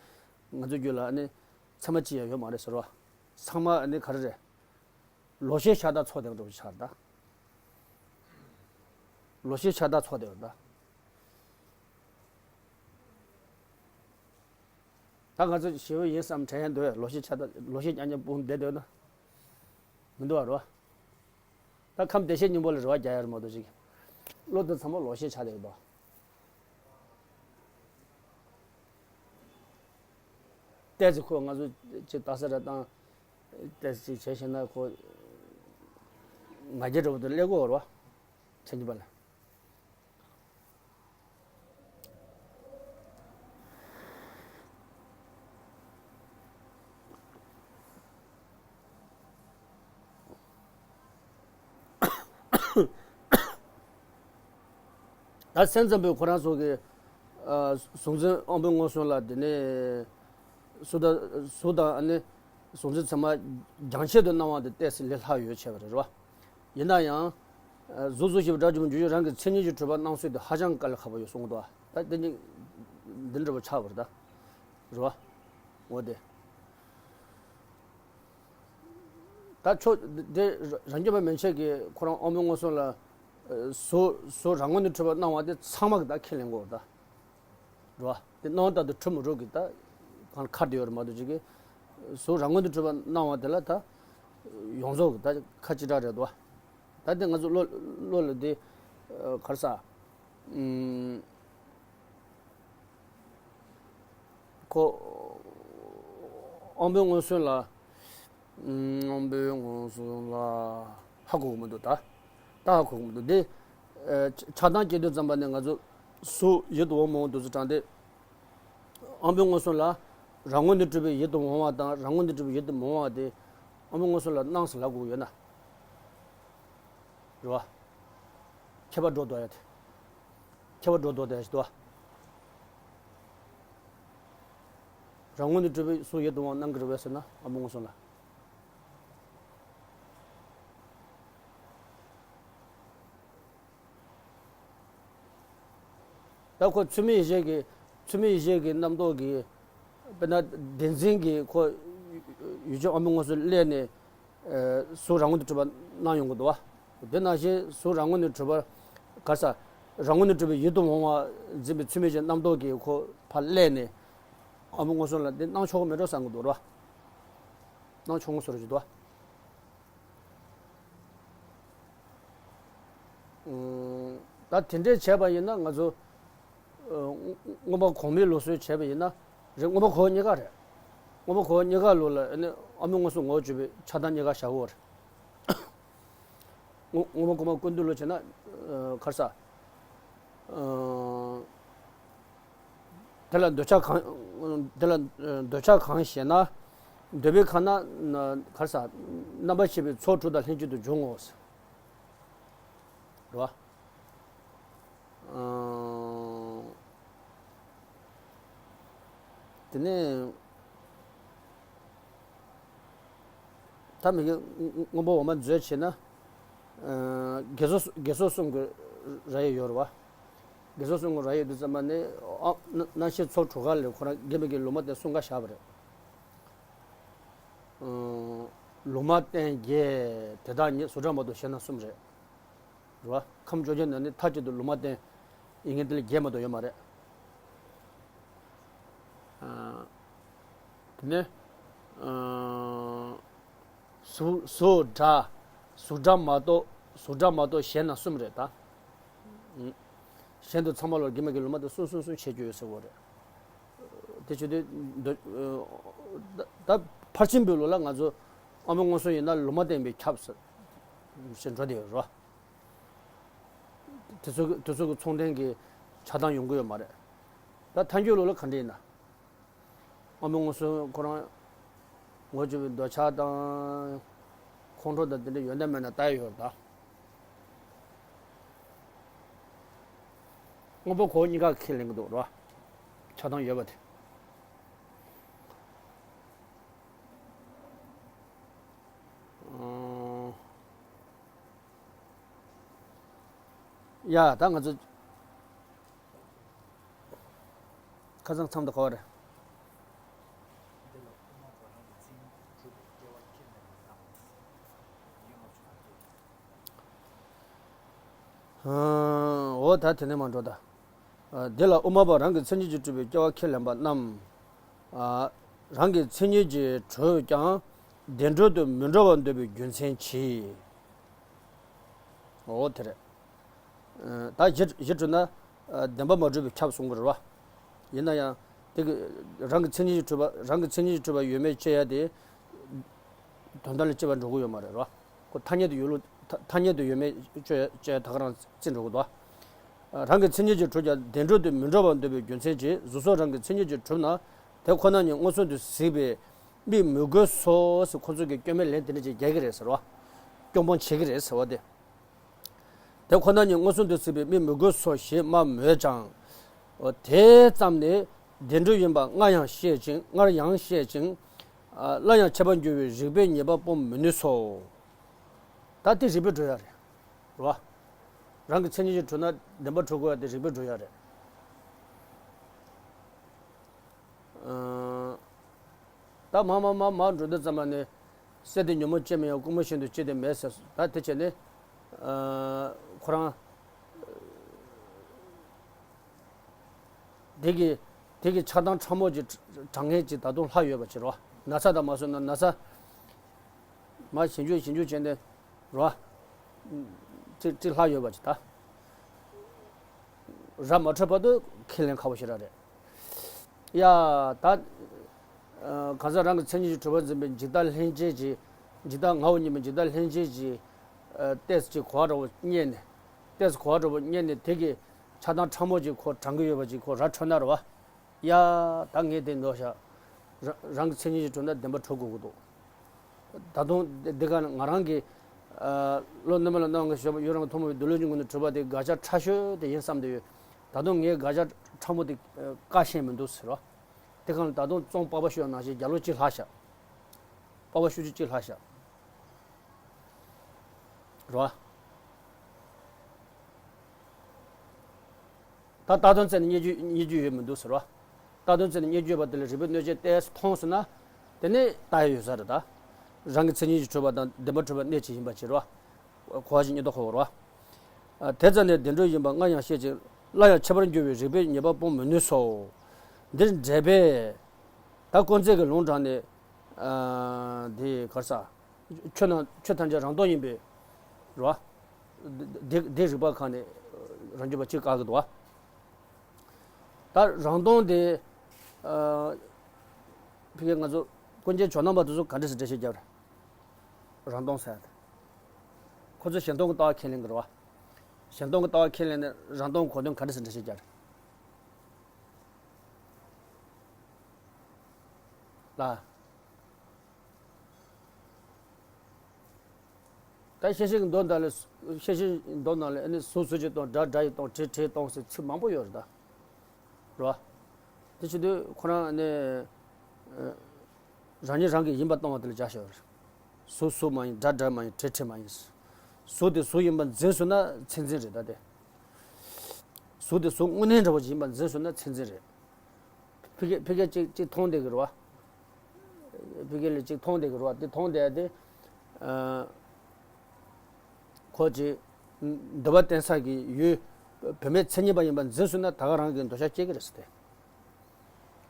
ང་ཚོའི་རྒྱུད་ལ་ནི་ཚད་མ་ཅི་ཡང་ཡོད་མ་རེད་ཟེར་བ། ཚང་མ་ནི་ག་རེ་རེད། ལོག་ཤེས་ཤ་སྟག་ཚོགས་བསྡད་པ་འདྲ་པོ་ཆགས་རེད་ད། ལོག་ཤེས་ཤ་སྟག་ཚོགས་བསྡད་པ་རེད་ད། ད་ང་ཚོ་ཞི་བ་ཡིན་བསམ་དྲན་ཡ་འདུག་བས། ལོག་ཤེས་ཆགས་ད་ལོག་ཤེས་རྐྱང་རྐྱང་སྤུངས་བསྡད་འདོད་ན། མི་འདུག་བ་རོ། ད་ཁམས་བདེ་གཤེགས་སྙིང་པོ་ལ་རེ་བ་རྒྱག་ཡ་རེད་མ་གཏོགས་ཅིག་བློ་དེ་ཚང་མ་ལོག་ཤེས་ཆགས་བསྡད་འདུག་ཏོག་ཙམ་ཁོ་ང་ཚོ་ཅིག་རྟགས་གསལ་ར་བཏང་། ཏོག་ཙམ་ཅིག་བྱས་ཤེ་ན་ཁོ་ང་རྒྱལ་འདྲ་པོ་དེ་སླེབས་ཀྱི་ཡོད་རེད་བ། ཕྱིན་པ་ལ། ད་སེམས་ཙམ་པས་ཁོ་རང་ཚོ་གི་གཟུང་འཛིན་དབང་པོའི་མངོན་སུམ་ལ་དེ་ནས་གཟུགས་དང་གཟུགས་དང་ནི་གཟུང་འཛིན་ཚད་མ་རྒྱང་ཆད་དུ་སྣང་བ་དེ་ཏོག་ཙམ་ལས་ལྷག་ཡོད་བྱས་པ་རེད་བ། ཡིན་ན་ཡང་། གཟུགས་གཟུགས་ཞེས་པའི་སྒྲ་བརྗོད་པ་འཇུག་ཡུལ་རང་གི་མཚན་ཉིད་ཀྱིས་གྲུབ་པ་སྣང་ཚུལ་དེ་ཧ་ཅང་དཀའ་ལས་ཁག་པོ་ཡོད་གསུངས་འདུག་ད་དེ་ནི་འདི་འདྲ་པོ་ཆགས་པ་རེད་ད། རེད་བ། འོ་དེ། ད་ཆོས་དེ་རང་རྒྱུད་པ་མན་ཆད་ཀྱིས་ཁོ་རང་དབང་པོའི་མངོན་སུམ་ལ་གཟུགས་གཟུགས་རང་ངོས་ནས་གྲུབ་པ་སྣང་བ་དེ་ཚང་མ་གིས་ད་ཁས་ལེན་དགོས་རེད་ད། རེད་བ། དེ་སྣང་བ་ལྟར་དུ་གྲུབ་མི་གྲུབ་ཀྱི་ད་གང་ཁར་དུ་ཡོད་རེད་མ་གཏོགས་ཅིག་གི་གཟུགས་རང་ངོས་ནས་གྲུབ་པ་སྣང་བ་དེ་ལ་ད་ཡོངས་རྫོགས་ཀྱི་ད་ཁ་ཅིག་ར་རེད་དོ། ད་དེ་ང་ཚོ་བློ་བློ་ལ་དེ་ག་རེ་ཟ། ཨུམ། ཁོ་དབང་པོའི་མངོན་སུམ་ལ། ཨུམ། དབང་པོའི་མངོན་སུམ་ལ་ཧ་གོ་གི་མི་འདུག་ད་ད་ཧ་གོ་གི་མི་འདུག་དེ་ཆགས་སྡང་སྐྱེ་དུས་ཙམ་པ་ནས་ང་ཚོ་གཟུགས་ཡིད་དུ་འོང་མི་འོང་དུས་ཚོད་དྲངས་ཏེ། དབང་པོའི་མངོན་སུམ་ལ་རང་ངོས་ནས་གྲུབ་པའི་ཡིད་དུ་འོང་བ་དང་རང་ངོས་ནས་གྲུབ་པའི་ཡིད་དུ་མི་འོང་བ་དེ་དབང་པོའི་མངོན་སུམ་ལ་སྣང་ཟེར་ལབ་དགོས་ཡོད་ན། རེད་བ། ཁྱད་པར་འགྲོ་འདུག་ཡ་དེ། ཁྱད་པར་འགྲོ་འདུག་དེ་ཞིག་འདུག་བ། རང་ངོས་ནས་གྲུབ་པའི་གཟུགས་ཡིད་དུ་འོང་སྣང་གི་རེད་བས་ཟེར་ན་དབང་པོའི་མངོན་སུམ་ལ། ད་ཁོ་ཚུལ་མིན་ཡིད་བྱེད་ཀྱི་ཚུལ་མིན་ཡིད་བྱེད་ཀྱི་རྣམ་རྟོག་གི་དཔེར་ན་བདེན་འཛིན་གྱི་ཁོ་ཡུལ་ཅན་དབང་པོའི་མངོན་སུམ་སླེབས་ནས་གཟུགས་རང་ངོས་ནས་གྲུབ་པ་སྣང་ཡོང་གི་འདུག་བ། དེ་ནང་བཞིན་གཟུགས་རང་ངོས་ནས་གྲུབ་པ་ག་རེ་ཟ། རང་ངོས་ནས་གྲུབ་པའི་ཡིད་དུ་འོང་བ་འཛིན་པའི་ཚུལ་མིན་གྱི་རྣམ་རྟོག་གི་ཁོ་ཕར་སླེབས་ནས་དབང་པོའི་མངོན་སུམ་ལ་འདི་སྣང་ཆོག་གི་མེད་འགྲོ་བསམ་གི་འདུག་ར། སྣང་ཆོག་གི་བཟོ་འདྲ་ཅིག་འདུག་བ། ད་དེ་འདྲས་བྱས་པ་ཡིན་ན་ང་ཚོ་མངོན་པ་གོང་མའི་ལུགས་སྲོལ་བྱས་པ་ཡིན་ན་རེད། མངོན་པ་གོང་འོག་གཉིས་ཀ་རེད། མངོན་པ་གོང་འོག་གཉིས་ཀ་ལུགས་ལ་ཨ་ནི་དབང་པོའི་མངོན་སུམ་ངོ་བོར་གྱུར་པའི་ཆགས་སྡང་གཉིས་ཀ་བཞག་གི་ཡོད་རེད། མངོན་པ་གོང་མ་ཀུན་བཏུས་ལུགས་བྱས་ན་ག་རེ་ཟ། དེ་ལ་འདོད་ཆགས་གང་། དེ་ལ་འདོད་ཆགས་གང་ཞེ་ན། འདོད་པའི་ཁ་ན་ག་རེ་ཟ། རྣམ་པར་ཤེས་པའི་ཚོགས་དྲུག་དང་ལྷན་ཅིག་ཏུ་འབྱུང་ངོ་། རེད་བ། དེ་ནས་ད་མི་དགེ་དངོས་པོ་འོག་མ་མཛོད་བྱས་ན། དགེ་སོགས་དགེ་སོགས་གསུམ་གྱི་ར་ཡི་ཡོད་རེད་བ། དགེ་སོགས་གསུམ་གྱི་ར་ཡི་དུས་ཙམ་པ་ནི་རྣམ་ཤེས་ཚོགས་དྲུག་ག་ལས་ཁོ་རང་དགེ་མི་དགེ་ལུང་མ་བསྟན་གསུམ་ཀ་བཞག་པ་རེད། ལུང་མ་བསྟན་བརྒྱད་དེ་དག་ཉིད་གཟུགས་སྒྲ་མ་གཏོགས་གཞན་རྣམས་གསུམ་རེད། རེད་བ། ཁམས་བཅོ་བརྒྱད་ནང་ནས་མཐའ་གཅིག་ཏུ་ལུང་མ་བསྟན། ཡིན་ངེས་དེ་ལས་བརྒྱད་མ་གཏོགས་ཡོད་མ་རེད། དེ་ནས་གཟུགས་གཟུགས་སྒྲ། གཟུགས་སྒྲ་མ་གཏོགས་གཟུགས་སྒྲ་མ་གཏོགས་གཞན་རྣམས་གསུམ་རེད་ད། གཞན་དུ་ཚང་མ་ལ་དགེ་མི་དགེ་ལུང་མ་བསྟན་གསུམ་གསུམ་གསུམ་བྱེད་རྒྱུ་ཡོད་ཟེར་བ་རེད། དེ་བྱེད་དུས་འདོད། ད་ཕར་ཕྱིན་པའི་ལུགས་ལ་ང་ཚོ་དབང་པོའི་མངོན་སུམ་ཡིན་ན་ལུང་མ་བསྟན་པས་ཁྱབ་ཟེར་ཞེས་འགྲོ་བསྡད་ཡོད་རེད། དེ་ཚོ་དེ་ཚོ་གི་མཚུངས་ལྡན་གྱི་ཆགས་སྡང་ཡོང་གི་ཡོད་མ་རེད། ད་ཐལ་འགྱུར་ལུགས་ལ་ག་འདྲ་ཡིན་ན། དབང་པོའི་མངོན་སུམ་ཁོ་རང་ངོ་བཅུ་པའི་འདོད་ཆགས་དང་ཁོང་ཁྲོ་དང་དེ་འདྲ་ཡོད་ན་མེད་ན་ལྟ་ཡི་ཡོད་རེད་ད། དངོས་པོ་གོ་གཉིས་ཀ་ཁས་ལེན་གྱི་འདུག་རེད་བ། ཆགས་སྡང་ཡོད་པ་དེ། ཡ་ད་ང་ཚོ་ཁ་སང་མཚམས་དུ་གོ་བ་རེད། འོ་ད་དེ་ནས་མ་འགྲོ་ད། འདི་ལ་དབུ་མ་པ་རང་གི་མཚན་ཉིད་ཀྱིས་གྲུབ་པའི་སྐྱེ་བ་ཁས་ལེན་པ་རྣམས། རང་གི་མཚན་ཉིད་ཀྱིས་གྲུབ་ཀྱང་བདེན་གྲུབ་ཏུ་མི་འགྲོ་བར་འདོད་པའི་རྒྱུ་མཚན་གྱིས། འོ་དེ་རེད། ད་གཞི་གཞི་གྲུབ་ན་བདེན་པར་མ་གྲུབ་པས་ཁྱབ་གསུང་གི་རེད་བ། ཡིན་ན་ཡང་དེ་གི་རང་གི་མཚན་ཉིད་ཀྱིས་གྲུབ་པ་རང་གི་མཚན་ཉིད་ཀྱིས་གྲུབ་པ་ཡོད་མེད་དཔྱད་ཡ་དེ་དོན་དམ་ལ་དཔྱད་པ་འགྲོ་གི་ཡོད་མ་རེད་རོ། ཁོ་ཐ་སྙད་དུ་ཡོད་ལུགས་ཐ་ཐ་སྙད་དུ་ཡོད་མེད་དཔྱད་དཔྱད་ད་ག་རང་བརྩི་འགྲོ་གི་འདུག་རང་གི་མཚན་ཉིད་ཀྱིས་གྲུབ་ཀྱང་བདེན་གྲུབ་ཏུ་མི་འགྲོ་བར་འདོད་པའི་རྒྱུ་མཚན་གྱིས་གཟུགས་སོགས་རང་གི་མཚན་ཉིད་ཀྱིས་གྲུབ་ན་དེ་ཁོ་ན་ཉིད་མངོན་སུམ་དུ་གཟིགས་པས་མིག་མི་གོས་སོ་ཟེར་ཁོ་ཚོ་གི་སྐྱོན་མེད་ལན་དེ་འདྲ་ཅིག་རྒྱག་གི་རེད་ཟེར་བ། སྐྱོན་སྤོང་བྱེད་ཀྱི་རེད་ཟེར་བ་དེ། དེ་ཁོ་ན་ཉིད་མངོན་སུམ་དུ་གཟིགས་པས་མིག་མི་གོས་སོ་ཞེས་སྨྲ་མོད་ཀྱང་། དེ་ཙམ་ནས་བདེན་གྲུབ་ཡིན་པ་སྔར་ཡང་བཤད་ཅིང་སྔར་ཡང་བཤད་ཅིང་། སླར་ཡང་འཆད་པར་འགྱུར་བའི་རིགས་པས་ཉེས་པ་སྤོང་མི་ནུས་སོ། ད་དེ་རིགས་པས་གྲུབ་ཡ་རེད། རེད་བ། རང་གི་མཚན་ཉིད་ཀྱིས་གྲུབ་ན་བདེན་པར་གྲུབ་དགོས་ཡ་དེ་རིགས་པས་གྲུབ་ཡ་རེད། ད་མར་མར་མར་མར་འགྲོ་དུས་ཙམ་པ་ནས་གསེར་དེ་ཉོན་མོངས་ཅན་མིན་ཡང་ཀུན་རྨོངས་བཞིན་དུ་ཅི་སྟེ་མེད་ཟེར། ད་དེ་བྱས་ནས་ཁོ་རང་དེ་གི་དེ་གི་ཆགས་སྡང་ཕྲ་མོ་གི་གྲངས་ངེས་ཀྱི་ད་དུང་ལྷག་ཡོད་པ་ཕྱིར་རོ། ན་ཚ་དང་མ་སོང་ན་ན་ཚ། མ་ཞིབ་འཇུག་ཞིབ་འཇུག་བྱས་ནས་རོ། ཅི་ཅི་ལྷག་ཡོད་པ་ཅི་ད། ར་མ་འཕྲོད་བར་དུ་ཁས་ལེན་ཁག་པོ་ཞིག་ར་རེད། ཡ། ད། གང་ཟག་རང་གི་མཚན་ཉིད་ཀྱི་གྲུབ་པ་འཛིན་པའི་འཇིག་ལྟ་ལྷན་སྐྱེས་ཀྱི། འཇིག་ལྟ་ངའོ་སྙམ་པའི་འཇིག་ལྟ་ལྷན་སྐྱེས་ཀྱི། ཏོག་ཙམ་ཅིག་གོ་བ་འདྲ་བོ་རྙེད་ནས། ཏོག་ཙམ་གོ་བ་འདྲ་བོ་རྙེད་ནས་དེ་གི་ཆགས་སྡང་ཕྲ་མོ་ཅིག་ཁོ་དྲངས་ཀྱི་ཡོད་པ་ཅིག་ཁོ་ར་འཕྲོད་ན་རེད་བ། ཡ། ད་ངས་དེ་འདོད་ཤག་ར་རང་གི་མཚན་ཉིད་ཀྱི་གྲུབ་ན་བདེན་པ་འཕྲོད་དགོས་ཀྱི་འདུག་ད་དུང་དེ་ག་ང་རང་གི་ཨ་བློ་རྣལ་མ་ལ་སྣང་གི་ཞོག་ཡུལ་རང་ཐོག་མ་བའི་འདུལ་བའི་ཉིན་གུང་ནས་གྲུབ་པ་དེ་དགག་བྱ་ཕྲ་ཤོས་དེ་ཡིན་བསམ་བསྡད་ཡོད། ད་དུང་ངས་དགག་བྱ་ཕྲ་མོ་དེ་ཨ་བཀག་ཤེས་མི་འདུག་ཟེར་བ། དེ་ག་ལ་ད་དུང་རྩོམ་པགས་པ་ཤོད་ནང་བཞིན་རྒྱ་ལོ་གཅིག་ལྷག་ཤག་པགས་པ་ཤོད་རྒྱུ་གཅིག་ལྷག་ཤག་རེད་བ། ད་ལྟ་དོན་བཙལ་ནས་རྙེད་རྒྱུ་རྙེད་རྒྱུ་ཡོད་མི་འདུག་ཟེར་བ། ལྟ་དོན་བཙལ་ནས་རྙེད་རྒྱུ་ཡོད་པ་དེ་ལ་རིགས་པས་གནོད་བྱེད་ཏོག་ཙམ་མཐོང་སོང་ན། དེ་ནས་ལྟ་ཡ་ཡོད་ས་རེད་ད། རང་གི་མཚན་ཉིད་ཀྱིས་གྲུབ་པ་དང་བདེན་པར་གྲུབ་པ་གནད་གཅིག་ཡིན་པ་ཅིག་རེད་བ། གོ་བ་ཞིག་རྙེད་མདོག་ཁ་པོ་རེད་བ། དེ་ཙམ་ནས་བདེན་གྲུབ་ཡིན་པ་སྔར་ཡང་བཤད་ཅིང་སླར་ཡང་ཁྱད་པར་འགྱུར་བའི་རིགས་པས་ཉེས་པ་སྤོང་མི་ནུས་སོ། འདིར་འགྲེལ་པས། ད་དཀོན་བརྩེགས་ཀྱི་ལུང་དྲངས་ནས། ཨ་འདི་ག་རེ་ཟ། ཆོས་རྣམས་ཆོས་ཐམས་ཅད་རང་སྟོང་ཡིན་པས། རེད་བ། འདི་འདི་རིགས་པ་གང་ནས་རང་རྒྱུད་པ་གཅིག་བཀག་གི་འདུག་བ། ད་རང་སྟོང་དེ། ཨ་ཕ་གི་ང་ཚོ་ཀུན་མཁྱེན་ཇོ་ནང་པ་དེ་ཚོ་ག་འདྲ་ཟེར་འགྲེལ་བཤད་རྒྱབ་རེད། རང་སྟོང་ཟེར་ཡ་དེ། ཁོ་ཚོ་གཞན་སྟོང་གི་ལྟ་བ་ཁས་ལེན་གི་རེད་བ། གཞན་སྟོང་གི་ལྟ་བ་ཁས་ལེན་ནས་རང་སྟོང་གོ་དོན་ག་འདྲ་ཟེར་འགྲེལ་བཤད་རྒྱབ་རེད། ལ། ད་ཤེས་བྱའི་མདོ་འདི་ལ། ཤེས་བྱའི་མདོ་ནང་ལ་ཨ་ནི་གཟུགས་གཟུགས་ཀྱིས་སྟོང་། སྒྲ་སྒྲ་ཡིས་སྟོང་། དྲི་དྲི་ཡིས་སྟོང་ཟེར་ཚིག་མང་པོ་ཡོད་རེད་ད། རེད་བ། དེ་བྱེད་དུས་ཁོ་རང་ནི་རང་ཉིད་རང་གི་ཡིན་པ་སྟོང་བ་དེ་ལ་སྦྱར་ཞོར། གཟུགས་གཟུགས་མ་ཡིན། སྒྲ་སྒྲ་མ་ཡིན། དྲི་དྲི་མ་ཡིན། གཟུགས་དེ་གཟུགས་ཡིན་པ་འཛིན་སོང་ན་མཚན་འཛིན་རེད་ད་དེ། གཟུགས་དེ་གཟུགས་དངོས་གནས་འདྲ་བོ་ཅིག་ཡིན་པ་འཛིན་སོང་ན་མཚན་འཛིན་རེད། ཕ་གི་ཕ་གི་གཅིག་གཅིག་མཐོང་བསྡད་ཀྱི་རེད་བ། ཕ་གི་ལ་གཅིག་མཐོང་བསྡད་ཀྱི་རེད་བ། དེ་མཐོང་བསྡད་དེ། ཨ། ཁོ་གཅིག་འདོད་པ་བརྟེན་ས་གི་ཡུལ་བུད་མེད་མཚན་ཉིད་པ་ཡིན་པ་འཛིན་སོང་ན་ད་ག་རང་གི་འདོད་ཆགས་སྐྱེ་གི་རེད་ཟེར་ཏེ།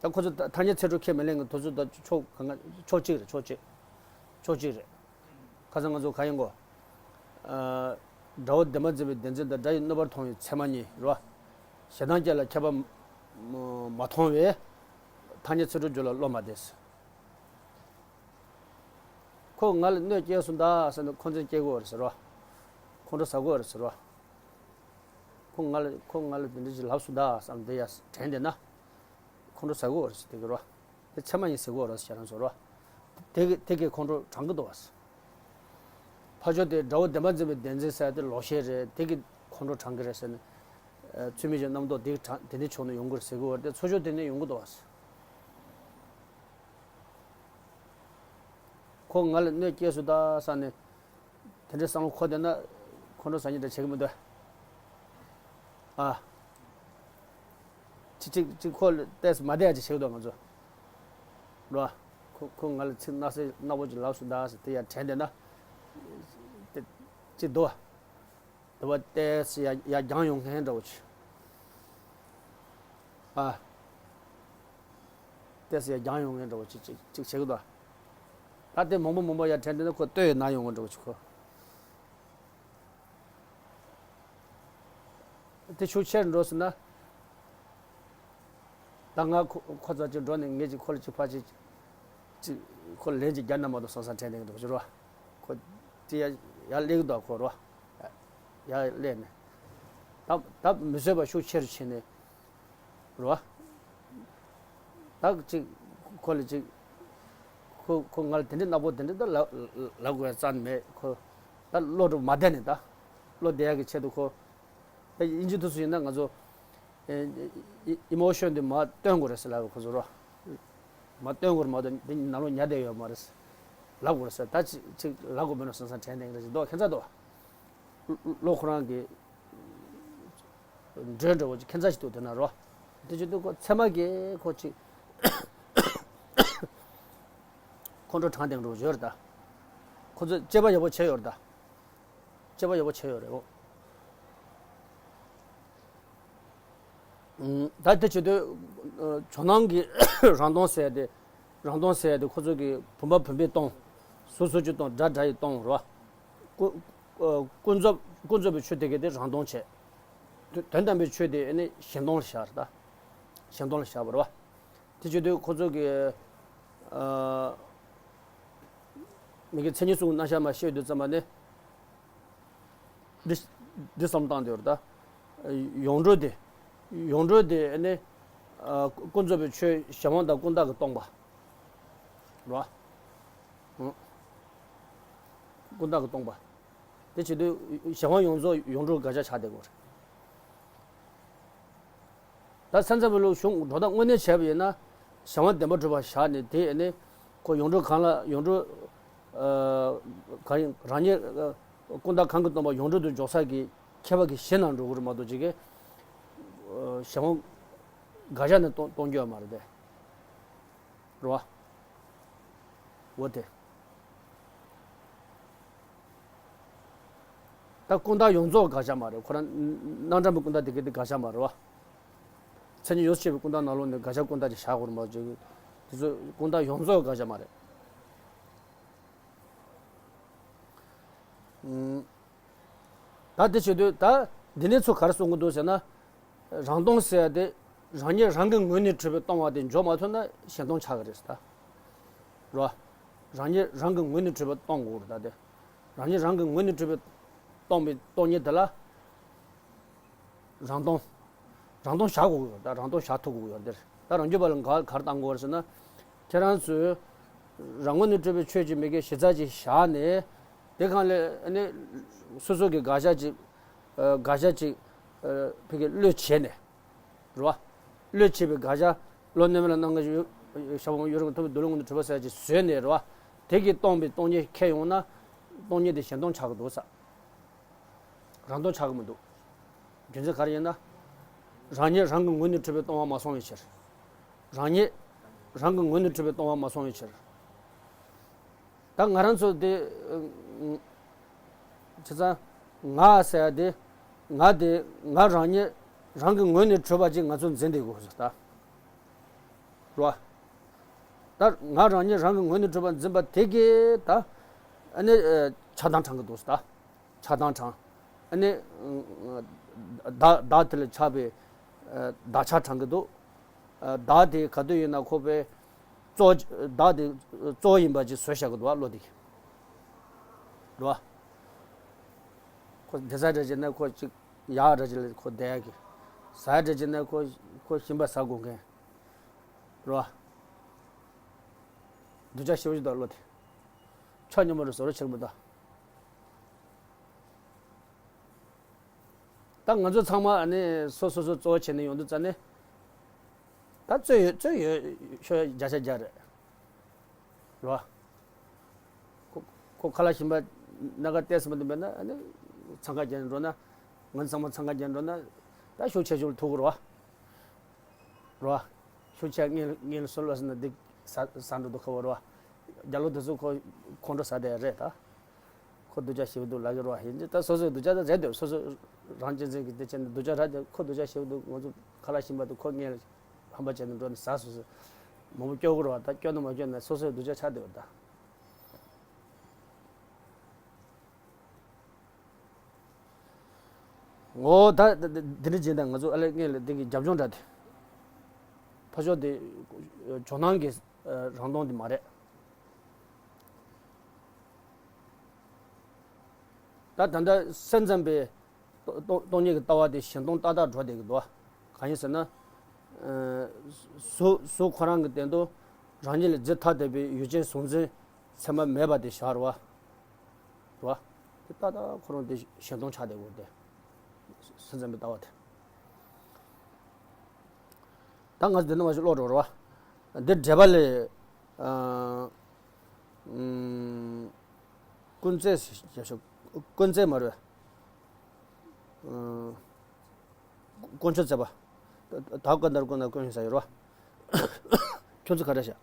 ད་ཁོ་ཚོ་ཐ་ཐ་སྙད་ཚིག་གྲོགས་ཁས་མི་ལེན་གི། དེ་ཚོ་ད་ཕྱོགས་གང་ག་ཕྱོགས་གཅིག་རེད། ཕྱོགས་གཅིག་ཕྱོགས་གཅིག་རེད། ཁ་སང་ང་ཚོ་ག་ཡིན་གོ། ཨ། སྒྲ་བོ་བདེན་པར་འཛིན་པའི་བདེན་འཛིན་དང་སྒྲ་ཡིས་གནོད་པར་མཐོང་བའི་ཚད་མ་གཉིས་རེད་བ། ཞེ་སྡང་ཅན་ལ་ཁྱད་པར་མ་མཐོང་བས། ཐ་སྙད་ཚིག་གྲོགས་རྒྱུད་ལ་བློ་མ་བདེ་ཟེར། ཁོ་ང་ལ་གནོད་སྐྱེལ་སོང་ད་ཟེར་ནས་འཁོན་འཛིན་སྐྱེལ་གི་ཡོད་རེད་ཟེར་བ། ཁོང་ཁྲོ་ཟ་གི་ཡོད་རེད་ཟེར་བ། ཁོ་ང་ལ་ཁོ་ང་ལ་དེ་འདྲ་ཞིག་ལབ་སོང་ད་བསམ་སྟེ་ཡ་དྲན་བསྡད་ན། ཁོང་ཁྲོ་ཟ་གི་ཡོད་རེད་ཟེར་དེ་གི་རེད་བ། དེ་ཚད་མ་ཡིན་ཟེར་གི་ཡོད་རེད་ཟེར་རང་ཟེར་བ། དེ་གི་དེ་གི་ཁོང་ཁྲོ་དྲངས་གི་འདུག་བ་ཟེར། ཕར་ཕྱོགས་དེ་སྒྲ་བོ་བདེན་པར་འཛིན་པའི་བདེན་འཛིན་ཟེར་དེ་ལོག་བཤད་རེད། དེ་གི་ཁོང་ཁྲོ་དྲངས་གི་རེད་ཟེར་ནས། ཚུལ་མིན་གྱི་རྣམ་རྟོག་དེ་དྲངས་དེ་འདྲའི་ཕྱོགས་ནས་ཡོང་གི་རེད་ཟེར་གི་ཡོད་རེད་དེ། ཚུར་ཕྱོགས་དེ་ནས་ཡོང་གི་འདུག་བ་ཟེར། ཁོ་ང་ལ་གནོད་སྐྱེལ་སོང་ད་བསམ་ནས། དེ་འདྲའི་བསམ་བློ་འཁོར་བསྡད་ན། ཁོང་ཁྲོ་ཟ་མཁན་འདྲ་བྱེད་ཀྱི་མི་འདུག་ཨ། ཅིག་ཅིག་ཅིག་ཁོ་ལ་ཏོག་ཙམ་མ་བདེ་ཡ་ཅིག་བྱེད་ཀྱི་འདུག་ང་ཚོ། རོ། ཁོ་ཁོ་ང་ལ་ཚིག་སྣ་ཟེར་སྣ་བོ་ཅིག་ལབ་སོང་ད་ཟེར་དེ་ཡ་དྲན་བསྡད་ན། དེ་ཅིག་འདུག་བ། དེ་བ་ཏོག་ཙམ་ཡ་ཡ་རྒྱང་ཡོང་མཁན་འདྲ་བོ་ཅིག་ཨ། ཏོག་ཙམ་ཡ་རྒྱང་ཡོང་མཁན་འདྲ་བོ་ཅིག་ཅིག་ཅིག་བྱེད་ཀྱི་འདུག་ད་དེ་མང་པོ་མང་པོ་ཡ་དྲན་བསྡད་ན་ཁོ་ལྟོས་ཡ་ན་ཡོང་གི་འདྲ་བོ་ཅིག་ཁོ། དེ་ཤུགས་ཆེར་འགྲོ་སྲིད་ན། ད་ང་ཁོ་ཁོ་ཚོ་ཅིག་འགྲོ་ནས་ངས་ཅིག་ཁོ་ལ་ཅིག་ཕར་ཅིག་ཅིག་ཁོ་ལན་ཅིག་རྒྱག་ན་མ་གཏོགས་བསམ་བསམ་དྲན་དྲན་གྱི་འདུག་ཅིག་རོ། ཁོ་ཅིག་ཡ་ཡར་སླེབས་ཀྱི་འདུག་ཁོ་རོ། ཡར་སླེབས་ནས། ད་ད་མི་བཟོད་པ་ཤུགས་ཆེ་རུ་ཕྱིན་ནས། རོ། ད་ཅིག་ཁོ་ལ་ཅིག་ཁོ་ཁོ་ང་ལ་དེ་འདྲའི་གནག་པོ་དེ་འདྲ་ད་ལབ་ལབ་དགོས་རྩ་ནས་མེད་ཁོ། ད་བློ་འགྲོ་མ་བསྡད་ནས་ད། བློ་བདེ་ཡག་གི་ཆེད་དུ་ཁོ། ད་དབྱིན་ཇི་དུས་སུ་ཡིན་ན་ང་ཚོ། ཨེ་ཨི་ཨི་མོ་ཤོན་དེ་མར་བཏོན་དགོས་རེད་ཟེར་ལབ་ཁོ་ཚོ་རོ། མར་བཏོན་དགོས་རེད་མ་གཏོགས་འདི་ནང་ལོགས་ཉལ་བསྡད་ཡོད་མ་རེད་ཟེར། ལབ་དགོས་རེད་ཟེར། ད་ཅིག་ཅིག་ལབ་དགོས་མེད་ནོ་བསམ་བསམ་དྲན་དྲན་གྱི་རེད་ཟེར་འདུག་ཁྱད་མཚར་འདུག་བློ་ཁོ་རང་གི་འགྲོས་འདྲ་བོ་ཅིག་ཁྱད་མཚར་ཞིག་འདུག་དེ་ན་རོ། དེ་ཅིག་འདུག་ཁོ་ཚད་མ་གིས་ཁོ་ཅིག་ཁོང་ཁྲོ་དྲངས་བསྡད་འགྲོ་ཡོད་རེད་ད། ཁོ་ཚོས་དཔྱད་པ་ཡག་པོ་བྱས་ཡོད་རེད་ད། དཔྱད་པ་ཡག་པོ་བྱས་ཡོད་རེད་འོ། ད་དེ་བྱེད་དུས་ཇོ་ནང་གི་རང་སྟོང་ཟེར་དེ། རང་སྟོང་ཟེར་ཡ་དེ་ཁོ་ཚོ་གི་བུམ་པ་བུམ་པས་སྟོང་། གཟུགས་གཟུགས་ཀྱིས་སྟོང་། སྒྲ་སྒྲ་ཡིས་སྟོང་རེད་བ། ཀུན་ཀུན་རྫོབ་ཀུན་རྫོབ་པའི་ཆོས་དེ་གས་དེ་རང་སྟོང་བྱས། དོན་དམ་པའི་ཆོས་དེ་ནི་གཞན་སྟོང་ལ་བཞག་རེད་ད། གཞན་སྟོང་ལ་བཞག་པ་རེད་བ། དེ་བྱེད་དུས་ཁོ་ཚོ་གི་མི་གི་མཚན་ཉིད་གསུམ་རྣམ་གཞག་མ་བཤད་དུས་ཙམ་པ་ནི། འདི་འདི་བསམ་བཏང་དེ་རེད་ད། ཡོངས་གྲོལ་དེ། ཡོངས་གྲོལ་དེ་ནི། ཀུན་རྫོབ་པའི་ཆོས་གཞན་དབང་དང་ཀུན་བཏགས་ཀྱིས་སྟོང་པ། རེད་བ། ཀུན་བཏགས་ཀྱིས་སྟོང་པ། དེ་བྱེད་དུས་གཞན་དབང་ཡོངས་རྫོགས་ཡོངས་གྲོལ་དགག་བྱ་ཆགས་བསྡད་ཀྱི་ཡོད་རེད། ད་སེམས་ཙམ་པའི་ལུགས་གཞུང་སྒྲོ་བཏགས་དངོས་གནས་བྱས་པ་ཡིན་ན། གཞན་དབང་བདེན་པར་གྲུབ་པ་བཞག་ནས་དེ་ནི་ཁོ་ཡོངས་གྲོལ་གང་ལ་ཡོངས་གྲོལ། གང་ཡིན་རང་ཉིད་ཀུན་བཏགས་གང་གིས་སྟོང་པ་ཡོངས་གྲོལ་དུ་འཇོག་ས་ཀྱི་ཁྱད་པར་གྱི་གཞི་ནང་འགྲོ་གི་རེད་མ་གཏོགས་ཅིག་གི་གཞན་དབང་དགག་བྱ་ནས་སྟོང་སྟོང་རྒྱུ་ཡོད་མ་རེད་དེ། རེད་བ། འོ་དེ། ད་ཀུན་བཏགས་ཡོངས་རྫོགས་དགག་བྱ་མ་རེད། ཁོ་རང་རྣམ་གྲངས་པའི་ཀུན་བཏགས་དེ་ག་དེ་དགག་བྱ་མ་རེད་བ། མཚན་ཉིད་ཡོངས་སུ་ཆད་པའི་ཀུན་བཏགས་ནང་ལོགས་ནས་དགག་བྱ་ཀུན་བཏགས་ཅིག་བཞག་དགོས་རེད་མ་གཏོགས། དེ་ཚོ་ཀུན་བཏགས་ཡོངས་རྫོགས་དགག་བྱ་མ་རེད། ཨུམ། ད་དེ་བྱེད་དུས་ད་འདི་ནས་ཚུར་ག་རེ་གསུང་གི་འདུག་ཟེར་ན། རང་སྟོང་ཟེར་ཡ་དེ་རང་ཉིད་རང་གི་ངོས་ནས་གྲུབ་པའི་སྟོང་བ་དེ་འཇོག་མ་ཐུབ་ན་གཞན་སྟོང་ཆགས་ཀྱི་རེད་ཟེར་ད། རེད་བ། རང་ཉིད་རང་གི་ངོས་ནས་གྲུབ་པའི་སྟོང་དགོས་རེད་ད་དེ། རང་ཉིད་རང་གི་ངོས་ནས་གྲུབ་པའི་སྟོང་པའི་སྟོང་ཉིད་དེ་ལ། རང་སྟོང་། རང་སྟོང་བཞག་དགོས་ཀྱི་ཡོད་ད། རང་སྟོང་བཞག་ཐུབ་དགོས་ཀྱི་ཡོད་འདིར། ད་རང་རྒྱུད་པ་ལ་ག་ག་རེ་བཏང་དགོས་རེད་ཟེར་ན། ཁྱེད་རང་ཚོས་རང་ངོས་ནས་གྲུབ་པའི་ཆོས་ཀྱི་མི་དགེ་གཞི་རྩ་ཅིག་བཞག་ནས། དེ་གང་ལས་ནི་སོ་སོ་གི་དགག་བྱ་ཅིག་ཨ། དགག་བྱ་ཅིག་ཨ། ཕ་གི་བློས་བྱས་ནས། རེད་བ། བློས་བྱས་པའི་དགག་བྱ། བློ་གནས་མེད་ལ་རྣམ་ལྔ་ཞབས་པ་ཡུ་རུ་ཐུབ་པའི་མདོ་ལས་མངོན་དུ་གྲུབ་པ་ཟེར་ཅིག་བཟོས་ནས་རེད་བ། དེ་གིས་སྟོང་པའི་སྟོང་ཉིད་ཁས་ཡོང་ན། སྟོང་ཉིད་དེ་གཞན་སྟོང་ཆགས་ཀྱི་འདུག་ས། རང་སྟོང་ཆགས་ཀྱི་མི་འདུག་རྒྱུ་མཚན་ག་རེ་ཡིན་ན། རང་ཉིད་རང་གི་ངོས་ནས་གྲུབ་པའི་སྟོང་པ་མ་སོང་བའི་ཕྱིར། རང་ཉིད་རང་གི་ངོས་ནས་གྲུབ་པའི་སྟོང་པ་མ་སོང་བའི་ཕྱིར། ད་ང་རང་ཚོ་དེ། ཨ། བྱས་ཙང་། ང་ཟེར་ཡ་དེ། ང་དེ་ང་རང་ཉིད་རང་གི་ངོས་ནས་གྲུབ་པ་ཅིག་ང་ཚོ་འཛིན་བསྡད་དགོས་ཟེར་ད། རེད་བ། ད་ང་རང་ཉིད་རང་གི་ངོས་ནས་གྲུབ་པ་འཛིན་པ་དེ་གིས་ད། ཨ་ནི་ཨ། ཆགས་སྡང་དྲངས་ཀྱི་འདུག་ཟེར་ད། ཆགས་སྡང་དྲངས། ཨ་ནི། བདག་བདག་དེ་ལ་ཆགས་པའི་བདག་ཆགས་དྲངས་ཀྱི་འདུག་བདག་དེ་ག་དུས་ཡིན་ན་ཁོ་པའི་གཙོ། བདག་དེ་གཙོ་བོ་ཡིན་པ་ཅིག་བཟོས་བཞག་གི་འདུག་བ། བློ་དེ་གིས། རེད་བ། ཁོ་བསྡད་ས་འདྲ་ཅིག་ན་ཁོ་ཅིག་ཡག་འདྲ་ཅིག་ལ་ཁོ་བསྡད་ཡག་གི། ཟ་འདྲ་ཅིག་ན་ཁོ་ཁོ་ཞིམ་པ་ཟ་དགོས་མཁན། རེད་བ། སྡུག་ཅག་ཞེ་པོ་ཅིག་འདུག་བློ་དེ། ཆ་སྙོམས་པོ་རེད་བཟོ་འདྲ་བྱེད་ཀྱི་མི་འདུག་ད་ང་ཚོ་ཚང་མ་ཨ་ནི་སོ་སོ་སོ་གཙོ་བོ་བྱས་ནས་ཡོང་དུས་ཙ་ནས། ད་རྩོད་ཡོད་རྩོད་ཡོད་ཤོད་བརྒྱ་ཆ་བརྒྱ་རེད། རེད་བ། ཁོ་ཁོ་ཁ་ལག་ཞིམ་པ་སྣ་ཁ་བལྟས་སོང་མ་འདུག་མེད་ན་ཨ་ནི་འཚང་ཁ་རྒྱག་ནས་འགྲོ་ན། ང་ཚོ་ཚང་མ་འཚང་ཁ་རྒྱག་ནས་འགྲོ་ན། ད་ཤུགས་ཆེ་ཤོས་ལ་ཐུག་གི་རེད་བ། རེད་བ། ཤུགས་ཆེ་ངས་ངས་སོ་ལོ་ཟེར་ན་འདི་ཟ་ཟ་འགྲོ་འདུག་ཁ་བོ་རེད་བ། རྒྱ་ལོ་དེ་ཚོ་ཁོ་ཁོང་ཁྲོ་ཟ་བསྡད་རེད་ད། ཁོ་སྡུག་ཅག་ཞེ་པོ་འདུག་ལབ་ཀྱི་རེད་བ། ཡིན་གྱི་ད་སོ་སོའི་སྡུག་ཅག་ད་རེད་འདུག་སོ་སོ་རང་གཅེས་འཛིན་གྱི་དེ་བྱས་ནས་སྡུག་ཅག་རེད་དེ། ཁོ་སྡུག་ཅག་ཞེ་པོ་འདུག་ང་ཚོ་ཁ་ལག་ཞིམ་པ་དེ་ཁོ་ངས་ཧམ་པ་བྱས་ནས་འགྲོ་ནས་ཟ་སོ་སོ། མང་པོ་སྐྱོ་གི་རེད་བ། ད་སྐྱོ་ན་མ་སྐྱོ་ན་སོ་སོའི་སྡུག་ཅག་ཆགས་བསྡད་པ་ད། ངོ་ད་ད་ད་འདི་འདྲ་བྱས་ན་ང་ཚོ་ཨ་ལས་ངས་ལས་འདི་གི་རྒྱབ་ལྗོངས་འདྲ་དེ། ཕ་ཕྱོགས་དེ་ཇོ་ནང་གི་རང་སྟོང་དེ་མ་རེད། ད་ད་ལྟ་སེམས་ཙམ་པའི་སྟོང་སྟོང་ཉིད་ཀྱི་ལྟ་བ་དེ་གཞན་སྟོང་ཏག་ཏག་འགྲོ་བསྡད་ཀྱི་འདུག་གང་ཡིན་ཟེར་ན། གཟུགས་གཟུགས་ཁོ་རང་གི་སྟེང་དུ་རང་ཉིད་ལས་ཇི་ཐ་དད་པའི་ཡུལ་ཅན་གཟུང་འཛིན་ཚད་མ་མེད་པ་དེ་བཞག་རེད་བ། རེད་བ། དེ་ཏག་ཏག་ཁོ་རང་དེ་གཞན་སྟོང་ཆགས་བསྡད་དགོས་ཏེ། སེམས་ཙམ་པའི་ལྟ་བ་དེ། ད་ང་ཚོ་འདི་ནང་མ་ཞིག་ཀློག་འགྲོ་རེད་བ། འདི་འགྲེལ་པ་ལས། ཨ། ཨུམ། ཀུན་རྫོབ་ཞེས་བྱ། ཀུན་རྫོབ་མ་རེད། ཨུམ། དཀོན་མཆོག་བརྩེགས་པ། ད་ཀུན་ནས་ཀུན་ནས་ཀུན་ཡིན་ས་ཡོད་རེད་བ། ཁྱོད་ཚོ་ག་རེ་བྱ།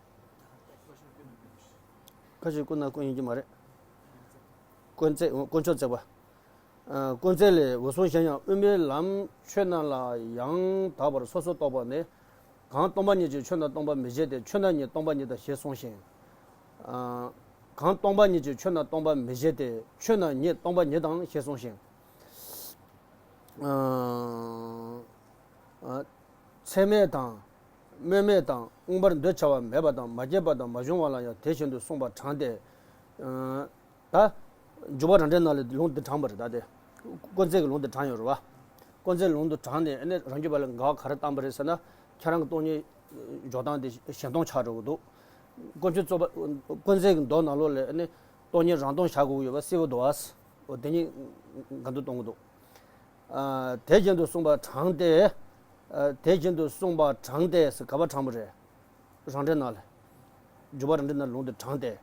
ཁ་ཅིག་ཀུན་ནས་ཀུན་ཡིན་གྱི་མ་རེད། ཀུན་རྫོབ་དཀོན་མཆོག་བརྩེགས་པ། ཨ། ཀུན་རྫོབ་ལས། འོད་སྲུང་གཞན་ཡང་དབུ་མའི་ལམ་ཆོས་རྣམས་ལ་ཡང་དག་པར་སོ་སོར་རྟོག་པ་ནི། གང་སྟོང་པ་ཉིད་ཀྱིས་ཆོས་རྣམས་སྟོང་པར་མི་བཞེད་དེ། ཆོས་རྣམས་ཉིད་སྟོང་པ་ཉིད་དང་ཞེས་གསུངས་ཤིང་། ཨ། གང་སྟོང་པ་ཉིད་ཀྱིས་ཆོས་རྣམས་སྟོང་པར་མི་བཞེད་དེ། ཆོས་རྣམས་ཉིད་སྟོང་པ་ཉིད་དང་ཞེས་གསུངས་ཤིང་། ཨ། ཨ། ཚད་མེད་དང་། དམོད་མེད་དང་། མངོན་པར་འདོད་བྱ་བ་མེད་པ་དང་། མ་སྐྱེས་པ་དང་། མ་བྱུང་བ་ལ་ཡང་དེ་བཞིན་དུ་གསུངས་པ་དྲངས་ཏེ། ཨ། ད། འཇུག་པ་རང་འགྲེལ་ནང་ལ་ལུང་འདི་དྲངས་པ་རེད། ད་དེ། དཀོན་བརྩེགས་ཀྱི་ལུང་འདི་དྲངས་ཡོད་རེད་བ། དཀོན་བརྩེགས་ལུང་འདི་དྲངས་ནས་ཨ་ནི་རང་རྒྱུད་པ་ལ་འགལ་བ་ག་རེ་བཏང་པ་རེད་ཟེར་ན། ཁྱེད་རང་གི་སྟོང་ཉིད་འཇོག་སྟངས་དེ་གཞན་སྟོང་ཆགས་འགྲོ་གི་འདུག། དཀོན་མཆོག་རྩོད་པ། དཀོན་བརྩེགས་ཀྱི་མདོ་ནང་ལོགས་ལ་ཨ་ནི་སྟོང་ཉིད་རང་སྟོང་བཞག་དགོས་ཀྱི་ཡོད་པ་གསལ་པོ་འདུག་ཨ། འོ་དེ་གཉིས་འགལ་འདུ་གཏོང་གི་འདུག། ཨ། དེ་བཞིན་དུ་གསུངས་པ་དྲངས་ཏེ། ཨ། དེ་བཞིན་དུ་གསུངས་པ་དྲངས་ཏེ་ཟེར་ག་པར་དྲངས་པ་རེད། རང་འགྲེལ་ནང་ལ། འཇུག་པ་རང་འགྲེལ་ནང་ལུང་དུ་དྲངས་ཏེ།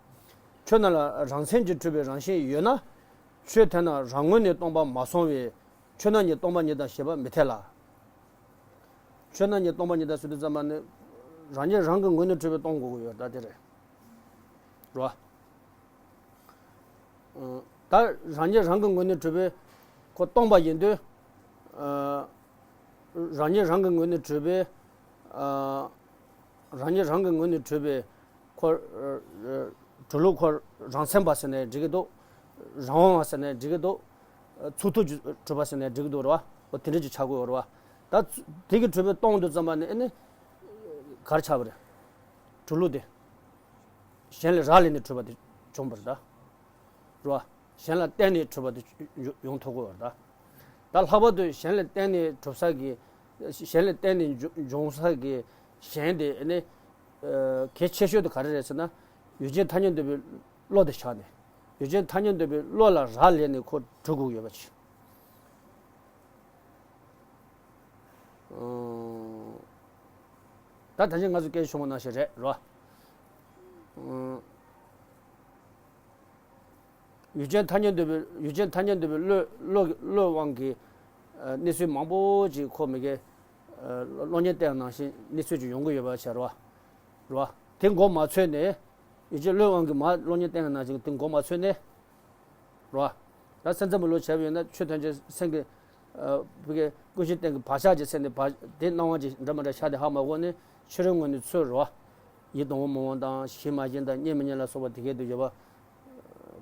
ཆོས་རྣམས་ལ་རང་མཚན་གྱིས་གྲུབ་པའི་རང་བཞིན་ཡོད་ན། ཆོས་དེ་རྣམས་རང་ངོས་ནས་སྟོང་པ་མ་སོང་བས། ཆོས་རྣམས་ཉིད་སྟོང་པ་ཉིད་དང་ཞེས་པ་མི་འཐད་ལ། ཆོས་རྣམས་ཉིད་སྟོང་པ་ཉིད་དང་ཟེར་དུས་ཙམ་པ་ནི། རང་ཉིད་རང་གི་ངོས་ནས་གྲུབ་པའི་སྟོང་དགོས་ཀྱི་ཡོད་ད་དེ་རེད། རོ། ད་རང་ཉིད་རང་གི་ངོས་ནས་གྲུབ་པའི་ཁོ་སྟོང་པ་ཡིན་དུས། ཨ། རང་ཉིད་རང་གི་ངོས་ནས་གྲུབ་པའི། ཨ། རང་ཉིད་རང་གི་ངོས་ནས་གྲུབ་པའི་ཁོ། ཨ། གྲུབ་ལུགས་ཁོ་རང་མཚན་པ་ཟེར་ནའི་འགྲིག་གི་འདུག། རང་དབང་བ་ཟེར་ནའི་འགྲིག་གི་འདུག། ཚུགས་ཐུབ་ཀྱིས་གྲུབ་པ་ཟེར་ནའི་འགྲིག་གི་འདུག་རེད་བ། འོ་དེ་འདྲ་ཅིག་ཆགས་ཀྱི་ཡོད་རེད་བ། ད་དེ་གི་གྲུབ་པའི་སྟོང་དུ་ཙམ་པ་ནི་ཨ་ནི་ག་རེ་ཆགས་པ་རེད། གྲུབ་ལུགས་དེ། གཞན་ལ་རག་ལས་ནས་གྲུབ་པ་དེ་བྱུང་བ་རེད་ད། རེད་བ། གཞན་ལ་བརྟེན་ནས་གྲུབ་པ་དེ་ཡོང་ཐུབ་ཀྱི་ཡོད་རེད་ད། ད་ལྷག་པར་དུ་གཞན་ལ་བརྟེན་ནས་གྲུབ་ས་གི། གཞན་ལ་བརྟེན་ནས་འབྱུང་འབྱུང་ས་གི་གཞན་དེ་ནི། ཨ། གལ་ཆེ་ཤོས་དེ་ག་རེ་རེད་ཟེར་ན། ཡུལ་ཅན་ཐ་སྙད་འདོད་པའི་བློ་དེ་ཆགས་ནས། ཡུལ་ཅན་ཐ་སྙད་འདོད་པའི་བློ་ལ་རག་ལས་ནས་ཁོ་གྲུབ་དགོས་ཡོད་པ་ཅིག། ཨ། ད་ད་ཅི་ང་ཚོ་སྐད་ཆ་བྱུང་བ་ནང་བཞིན་རེད་རོ། ཨ། ཡུལ་ཅན་ཐ་སྙད་འདོད་པའི་ཡུལ་ཅན་ཐ་སྙད་འདོད་པའི་བློ་བློ་བློའི་དབང་གིས། ཨ། གནས་ཚུལ་མང་པོ་ཅིག་ཁོ་མི་དགེ། ཨ། གློག་བརྙན་བལྟས་པ་ནང་བཞིན་གནས་ཚུལ་ཅིག་ཡོང་གི་ཡོད་པ་ཆགས་རོ། རོ། དེ་མགོ་མ་ཚོས་ནས། ཡུལ་ཅན་བློའི་དབང་གིས་མར་གློག་བརྙན་བལྟས་པ་ནང་བཞིན་དེ་མགོ་མ་ཚོས་ནས། རོ། ད་སེམས་ཙམ་པའི་བློ་བྱས་པ་ཡིན་ན་ཆོས་ཐམས་ཅད་སེམས་ཀྱི། ཨ། བུ་གའི་ཀུན་གཞི་སྟེང་གི་བག་ཆགས་ཀྱི་ཚེ་ནས་བག་དེ་སྣང་བ་ཅིག་འདྲ་མི་འདྲ་ཤར་ཏེ་ཧ་མ་གོ་ནས་ཕྱི་རོལ་ངོས་ནས་ཚུར་རོ། ཡིད་དུ་འོང་མི་འོང་དང་ཞེན་མ་ཞེན་དང་རྙེད་མི་རྙེད་ལ་སོགས་པ་དེ་སྐད་དུ་ཡོད་པ།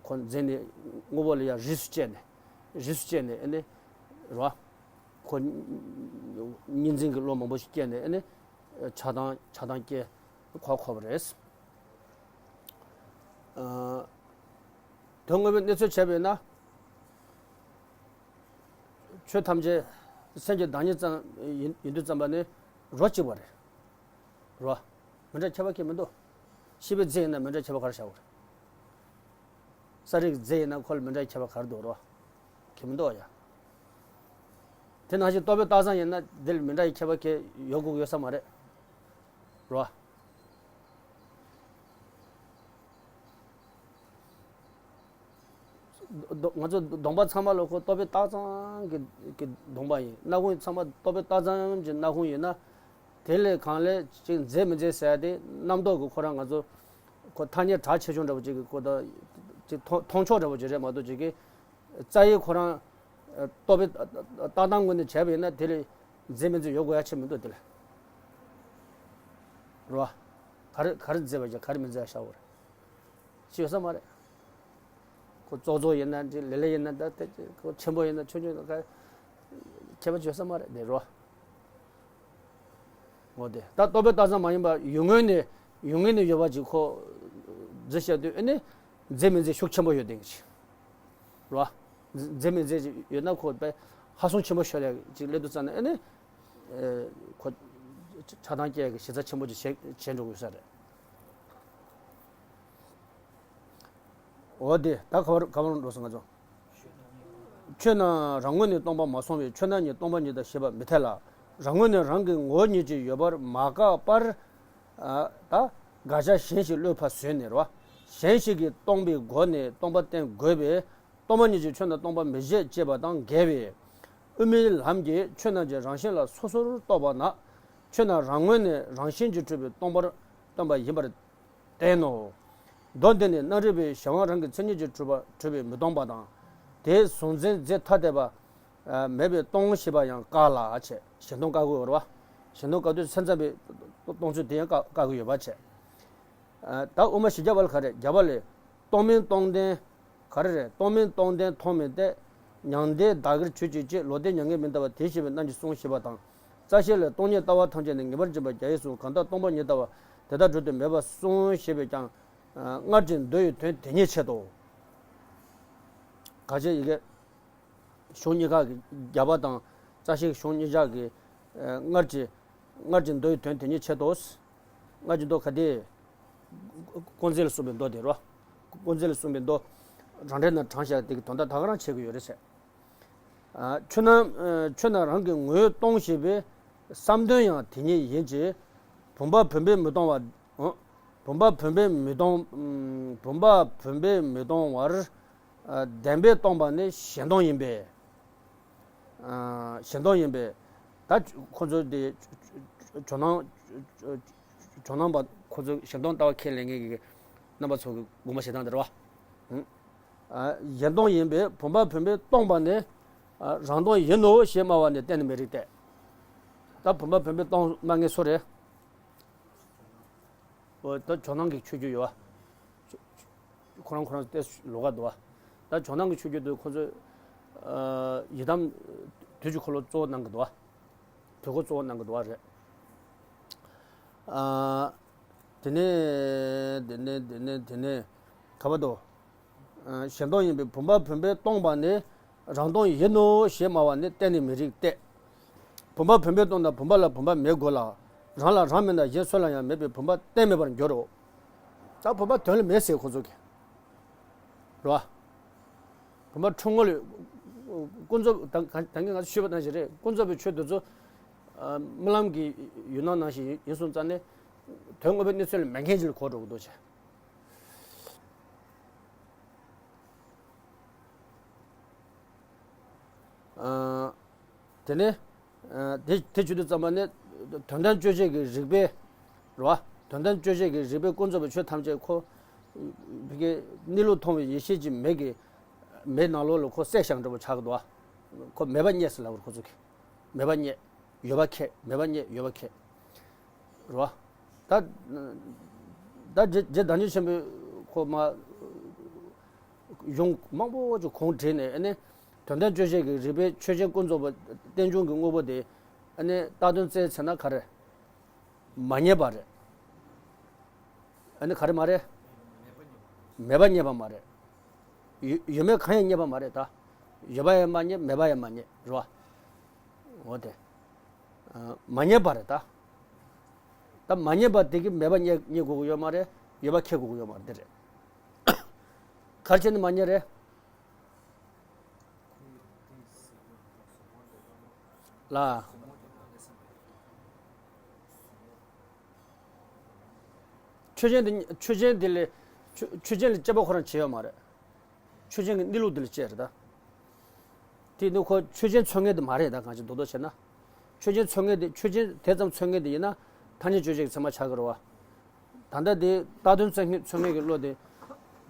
ཁོ་འཛིན་ནས་དངོས་པོ་ལ་ཡང་རིས་སུ་བཅད་ནས། རིས་སུ་བཅད་ནས་ཨ་ནི། རོ། ཁོ་གཉིས་འཛིན་གྱི་བློ་མང་པོ་ཞིག་སྐྱེས་ནས་ཨ་ནི། ཆགས་སྡང་ཆགས་སྡང་སྐྱེ། ཁོ་འཁོར་བ་རེད། ཨ། དོན་དངོས་པོའི་གནས་ཚུལ་བྱས་པས་ན། ཆོས་ཐམས་ཅད་སེམས་ཀྱི་བདག་ཉིད་ཙམ་ཡིན་ཡིན་དུས་ཙམ་པ་ནི་རོ་གཅིག་པ་རེད། རོ། མི་འདྲ་ཁྱད་པར་གང་ཡང་མི་འདུག། ཤེས་པའི་རྫས་ཡིན་ན་མི་འདྲ་ཁྱད་པར་ག་རེ་བཞག་པ་རེད། ས་རིགས་རྫས་ཡིན་ན་ཁོ་ལ་མི་འདྲ་ཁྱད་པར་ག་རེ་འདུག་རོ། གང་ཡང་མི་འདུག་ཡ། དེ་ནང་བཞིན་རྟོག་པའི་རྟགས་ཙམ་ཡིན་ན་འདི་ལ་མི་འདྲ་བའི་ཁྱད་པར་གང་ཡང་ཡོད་དགོས་ཀྱི་ཡོད་ས་མ་རེད། རོ། ང་ཚོ་གདོང་པ་ཚང་མ་ལ་ཁོ་རྟོག་པའི་རྟགས་ཙམ་གྱི་གྱི་གདོང་པ་ཡིན། སྣ་ཁུང་ཚང་མ་རྟོག་པའི་རྟགས་ཙམ་གྱི་སྣ་ཁུང་ཡིན་ན། དེ་ལས་གང་ལས་ཅིག་མཛེས་མི་མཛེས་ཟེར་ཡ་དེ་རྣམ་རྟོག་གི་ཁོ་རང་ང་ཚོ་ཁོ་ཐ་སྙད་གྲགས་ཆེ་ཆུང་འདྲ་པོ་ཅིག་གི་ཁོ་ད་ཅིག་མཐོང་མཐོང་ཕྱོགས་འདྲ་པོ་ཅིག་རེད་མ་གཏོགས་ཅིག་གི་རྩ་བའི་ཁོ་རང་རྟོག་པའི་ལྟ་སྟངས་ངོས་ནས་བྱས་པ་ཡིན་ན་དེ་ལས་མཛེས་མི་མཛེས་ཡོད་དགོས་ཡ་ཆེ་མི་འདུག་དེ་ལ། རེད་བ། ག་རེ་ག་རེ་མཛེས་པ་བྱ་ག་རེ་མི་མཛེས་པ་བྱ་བར། ཅི་ཡོད་ས་མ་རེད། ཁོ་ཙོག་ཙོག་ཡིན་ན་འདྲ་ལེ་ལེ་ཡིན་ན་འདྲ་དེ་ཁོ་ཆེན་པོ་ཡིན་ན་ཆུང་ཆུང་ཡིན་ན་ག་ཁྱད་པར་ཅི་ཡོད་ས་མ་རེད་དེ་རོ། འོ་དེ་ད་རྟོག་པའི་རྟགས་ཙམ་མ་ཡིན་པ་ཡུལ་ངོས་ནས་ཡུལ་ངོས་ནས་ཡོད་པ་ཅིག་ཁོ་འཛིན་བྱས་དུས་ཨ་ནི་མཛེས་མི་མཛེས་ཤུགས་ཆེན་པོ་ཡོད་དེ་ཅིག་རོ། མཛེས་མི་མཛེས་ཅིག་ཡོད་ན་ཁོ་དཔེ་ཧ་སོང་ཆེན་པོ་ཤོར་ཡ་ཅིག་སླེབས་དུས་ཙམ་ནས་ཨ་ནི། ཨེ། ཁོ་ཆགས་སྡང་སྐྱེ་གི་གཞི་རྩ་ཆེན་པོ་ཅིག་བྱེད་བྱེད་འགྲོ་དགོས་ས་རེད། འོ་དེ་ད་ག་བར་ག་བར་འགྲོ་སོང་ང་ཚོ། ཆོས་རྣམས་རང་ངོས་ནས་སྟོང་པ་མ་སོང་བས་ཆོས་རྣམས་ཉིད་སྟོང་པ་ཉིད་དང་ཞེས་པ་མི་འཐད་ལ། རང་ངོས་ནས་རང་གི་ངོ་བོ་ཉིད་ཀྱིས་ཡོད་པར་མ་བཀག་པར། ཨ། ད་དགག་བྱ་གཞན་ཞིག་བློས་ཕར་བཟོས་ནས་རོ། གཞན་ཞིག་གིས་སྟོང་པའི་སྒོ་ནས་སྟོང་པ་བསྟན་དགོས་པས། སྟོང་པ་ཉིད་ཀྱིས་ཆོས་རྣམས་སྟོང་པར་མི་བཞེད་ཅེས་པ་དང་འགལ་བས། དབུ་མའི་ལམ་གྱིས་ཆོས་རྣམས་ཀྱི་རང་བཞིན་ལ་སོ་སོར་རྟོག་པ་ན། ཆོས་རྣམས་རང་ངོས་ནས་རང་བཞིན་གྱིས་གྲུབ་པའི་སྟོང་པར་སྟོན་པ་ཡིན་པར་བསྟན་ནོ། མདོ་འདི་ནི་རྣམ་རིག་པའི་གཞན་དབང་རང་གི་མཚན་ཉིད་ཀྱིས་གྲུབ་པ་གྲུབ་པའི་མི་སྟོང་པ་དང་། དེའི་གཟུང་འཛིན་རྫས་ཐ་དད་པ་མེད་པའི་སྟོང་ཞེས་པ་ཡང་བཀག་ལ་བྱས། གཞན་སྟོང་བཀག་དགོས་པ་རེད་བ། གཞན་སྟོང་བཀག་དུས་སེམས་ཙམ་པའི་ སྟོང་ཚུལ་དེ་ཡང་བཀག་བཀག་གི་ཡོད་པ་བྱས། ཨ། ད་དབུ་མ་བཞི་བརྒྱ་པ་ལ་ག་རེ། བརྒྱ་པ་ལས། སྟོང་མིན་སྟོང་ལྡན། ག་རེ་རེད། སྟོང་མིན་སྟོང་ལྡན་མཐོང་མིན་ཏེ། མྱང་འདས་བདག་གིར་གྱུར་ཅིག་ཅེས། ལོག་ལྟའི་མྱ་ངན་མི་འདའ་བ་དེ་ཤེས་པའི་རྣམ་གྱིས་གསུངས་ཞེས་པ་དང་། རྩ་ཤེ་ལས། སྟོང་ཉིད་ལྟ་བ་ཐམས་ཅད་ནི་ངེས་པར་འབྱིན་པར་བྱ་ཡི་གསུངས། གང་ལྟར་སྟོང་པ་ཉིད་ལྟ་བ་དེ་དག་སྒྲུབ་ཏུ་མེད་པར་གསུངས་ཞེས་པས་ཀྱང་། ཨ། སྔར་གྱི་མདོ་ཡི་དོན་དེ་ཉིད་ཆེད་དོ། ག་ཅེ་ཡི་གེ། གཞུང་གཉིས་ཀ་གི། རྒྱ་བ་དང་རྩ་ཤེ་གི་གཞུང་གཉིས་ཆ་གི། ཨ། སྔར་གྱི། སྔར་གྱི་མདོ་ཡི་དོན་དེ་ཉིད་ཆེད་དོ། སྔར་གྱི་མདོ་ག་དེ། དཀོན་བརྩེགས་ལ་གསུངས་པའི་མདོ་དེ་རོ། དཀོན་བརྩེགས་ལ་གསུངས་པའི་མདོ། རང་འགྲེལ་ན་དྲངས་བཞག་དེ་གི་དོན་དག་ད་ག་རང་བྱེད་ཀྱི་ཡོད་རེད་ཟེར། ཨ། ཆོས་རྣམས། ཨ། ཆོས་རྣམས་རང་གི་ངོས་སྟོང་ཞེས་པའི་བསམ་དོན་ཡང་དེ་ཉིད་ཡིན་གྱི། བུམ་པ་བུམ་པས་མི་སྟོང་བ། ཨ། བུམ་པ་བུམ་པས་མི་སྟོང་། ཨ། བུམ་པ་བུམ་པས་མི་སྟོང་བར། ཨ། བདེན་པས་སྟོང་པ་ནི་གཞན་སྟོང་ཡིན་པས། ཨ། གཞན་སྟོང་ཡིན་པས། ད་ཁོ་ཚོ་དེ་ཇོ་ནང་། ཇོ་ནང་པ་ཁོ་ཚོ་གཞན་སྟོང་ལྟ་བ་ཁས་ལེན་མཁན་གྱི་རྣམ་པ་ཚོ་གི་དགོངས་པ་བཞེས་སྟངས་དེ་རེད་བ། ཨ། གཞན་སྟོང་ཡིན་པས་བུམ་པ་བུམ་པས་སྟོང་པ་ནི། ཨ། རང་སྟོང་ཡིན་ནོ་ཞེས་སྨྲ་བ་ནི་གཏན་ནས་མི་རིགས་ཏེ། ད་བུམ་པ་བུམ་པས་སྟོང་སྨྲ་མཁན་སུ་རེད། འོ། ད་ཇོ་ནང་གི་ཆོས་བརྒྱུད་ཡོད་བ། ཁོ་རང་ཁོ་རང་ཏོག་ཙམ་ལོགས་ཀ་འདུག་བ། ད་ཇོ་ནང་གི་ཆོས་བརྒྱུད་དུ་ཁོ་ཚོས། ཨ། ཡི་དམ་དུས་ཀྱི་འཁོར་ལོ་གཙོ་བོ་གནང་གི་འདུག་བ། དུས་འཁོར་གཙོ་བོ་གནང་གི་འདུག་བ་རེད། ཨ། དེ་ནས་དེ་ནས་དེ་ནས་དེ་ནས་ག་པར་འདུག། ཨ། གཞན་སྟོང་ཡིན་པས་བུམ་པ་བུམ་པས་སྟོང་པ་ནི་རང་སྟོང་ཡིན་ནོ་ཞེས་སྨྲ་བ་ནི་གཏན་ནས་མི་རིགས་ཏེ། བུམ་པ་བུམ་པས་སྟོང་ན་བུམ་པ་ལ་བུམ་པ་མེད་དགོས་ལ། རང་ལ་རང་མེད་ན་གཞན་སུ་ལ་ཡང་མེད་པས་བུམ་པ་གཏན་མེད་པར་འགྱུར་རོ། ད་བུམ་པ་དོན་ལ་མེད་ཟེར་ཁོ་ཚོ་གིས། རེད་བ། བུམ་པ་འཁྲུལ་ངོ་ལ། ཀུན་རྫོབ་ད་ད་གིན་ང་ཚོ་ཤོད་པ་ནང་བཞིན་རེད། ཀུན་རྫོབ་པའི་ཆོས་དེ་ཚོ། ཨ། རྨི་ལམ་གྱི་ཡུལ་སྣང་ནང་བཞིན་ཡིན་སོང་ཙང་ནས། དོན་དངོས་པོའི་གནས་ཚུལ་ལ་མེད་མཁན་ཅིག་ལ་གོ་འགྲོ་གི་འདུག་ཅེས། ཨ། དེ་ནས། ཨ། དེ་དེ་བྱེད་དུས་ཙམ་པ་ནས་དོན་དམ་དཔྱོད་བྱེད་ཀྱི་རིགས་པས། རེད་བ། དོན་དམ་དཔྱོད་བྱེད་ཀྱི་རིགས་པས་ཀུན་རྫོབ་པའི་ཆོས་ཐམས་ཅད་ཁོ། ཕ་གི་གནས་ལུགས་མཐོང་བའི་ཡེ་ཤེས་ཀྱི་མེ་གི། མེ་ནང་ལོགས་ལ་ཁོ་བསྲེགས་བཞག་འདྲ་པོ་ཆགས་ཀྱི་འདུག་བ། ཁོ་མེད་པ་རྙེད་ཟེར་ལབ་པ་རེད་ཁོ་ཚོ་གིས། མེད་པ་རྙེད། ཡོད་པ་ཁེགས། མེད་པ་རྙེད་ཡོད་པ་ཁེགས། རེད་བ། ད་ད་རྗེ་རྗེ་བདག་ཉིད་ཆེན་པོས་ཁོ་མ་གཞུང་མང་པོ་ཅིག་གོང་བྲིས་ནས། ཨ་ནི་དོན་དམ་དཔྱོད་བྱེད་ཀྱི་རིགས་པས་ཆོས་ཅན་ཀུན་རྫོབ་པ་རྟེན་འབྱུང་གི་དངོས་པོ་དེ། ཨ་ནི་བཏགས་དོན་བཙལ་ཚེ་ན་ག་རེ། མ་རྙེད་པ་རེད། ཨ་ནི་ག་རེ་མ་རེད། མེད་པ་རྙེད་པ་མ་རེད། ཡོད་ཡོད་མེད་གང་ཡང་རྙེད་པ་མ་རེད་ད། ཡོད་པ་ཡང་མ་རྙེད། མེད་པ་ཡང་མ་རྙེད། རེད་བ། འོ་དེ། ཨ། མ་རྙེད་པ་རེད་ད། ད་མ་རྙེད་པ་དེ་གིས་མེད་པ་རྙེད་རྙེད་དགོས་ཀྱི་ཡོད་མ་རེད། ཡོད་པ་ཁེགས་དགོས་ཀྱི་ཡོད་མ་རེད། འདི་རེད། ག་རེ་བྱས་ནས་མ་རྙེད་རེད། ལ། ཆོས་ཅན་དེ་ཆོས་ཅན་དེ་ལས་ཆོས་ཆོས་ཅན་ལ་དཔྱད་པ་ཁོ་རང་བྱེད་ཡོད་མ་རེད། ཆོས་ཅན་གྱི་གནས་ལུགས་དེ་ལ་དཔྱད་རེད་ད། དེ་ནི་ཁོ་ཆོས་ཅན་མཚོན་མཁན་དེ་མ་རེད་ད། གང་ཅི་རྡོག་རྡོག་བྱས་ན། ཆོས་ཅན་མཚོན་མཁན་དེ་ཆོས་ཅན་དེ་ཙམ་མཚོན་མཁན་དེ་ཡིན་ན་ཐ་སྙད་དཔྱོད་བྱེད་ཀྱི་ཚད་མ་ཆགས་ཀྱི་རེད་བ། ད་ལྟ་དེ་བཏགས་དོན་མཚོན་མཁན་མཚོན་མཁན་གྱི་བློ་དེ་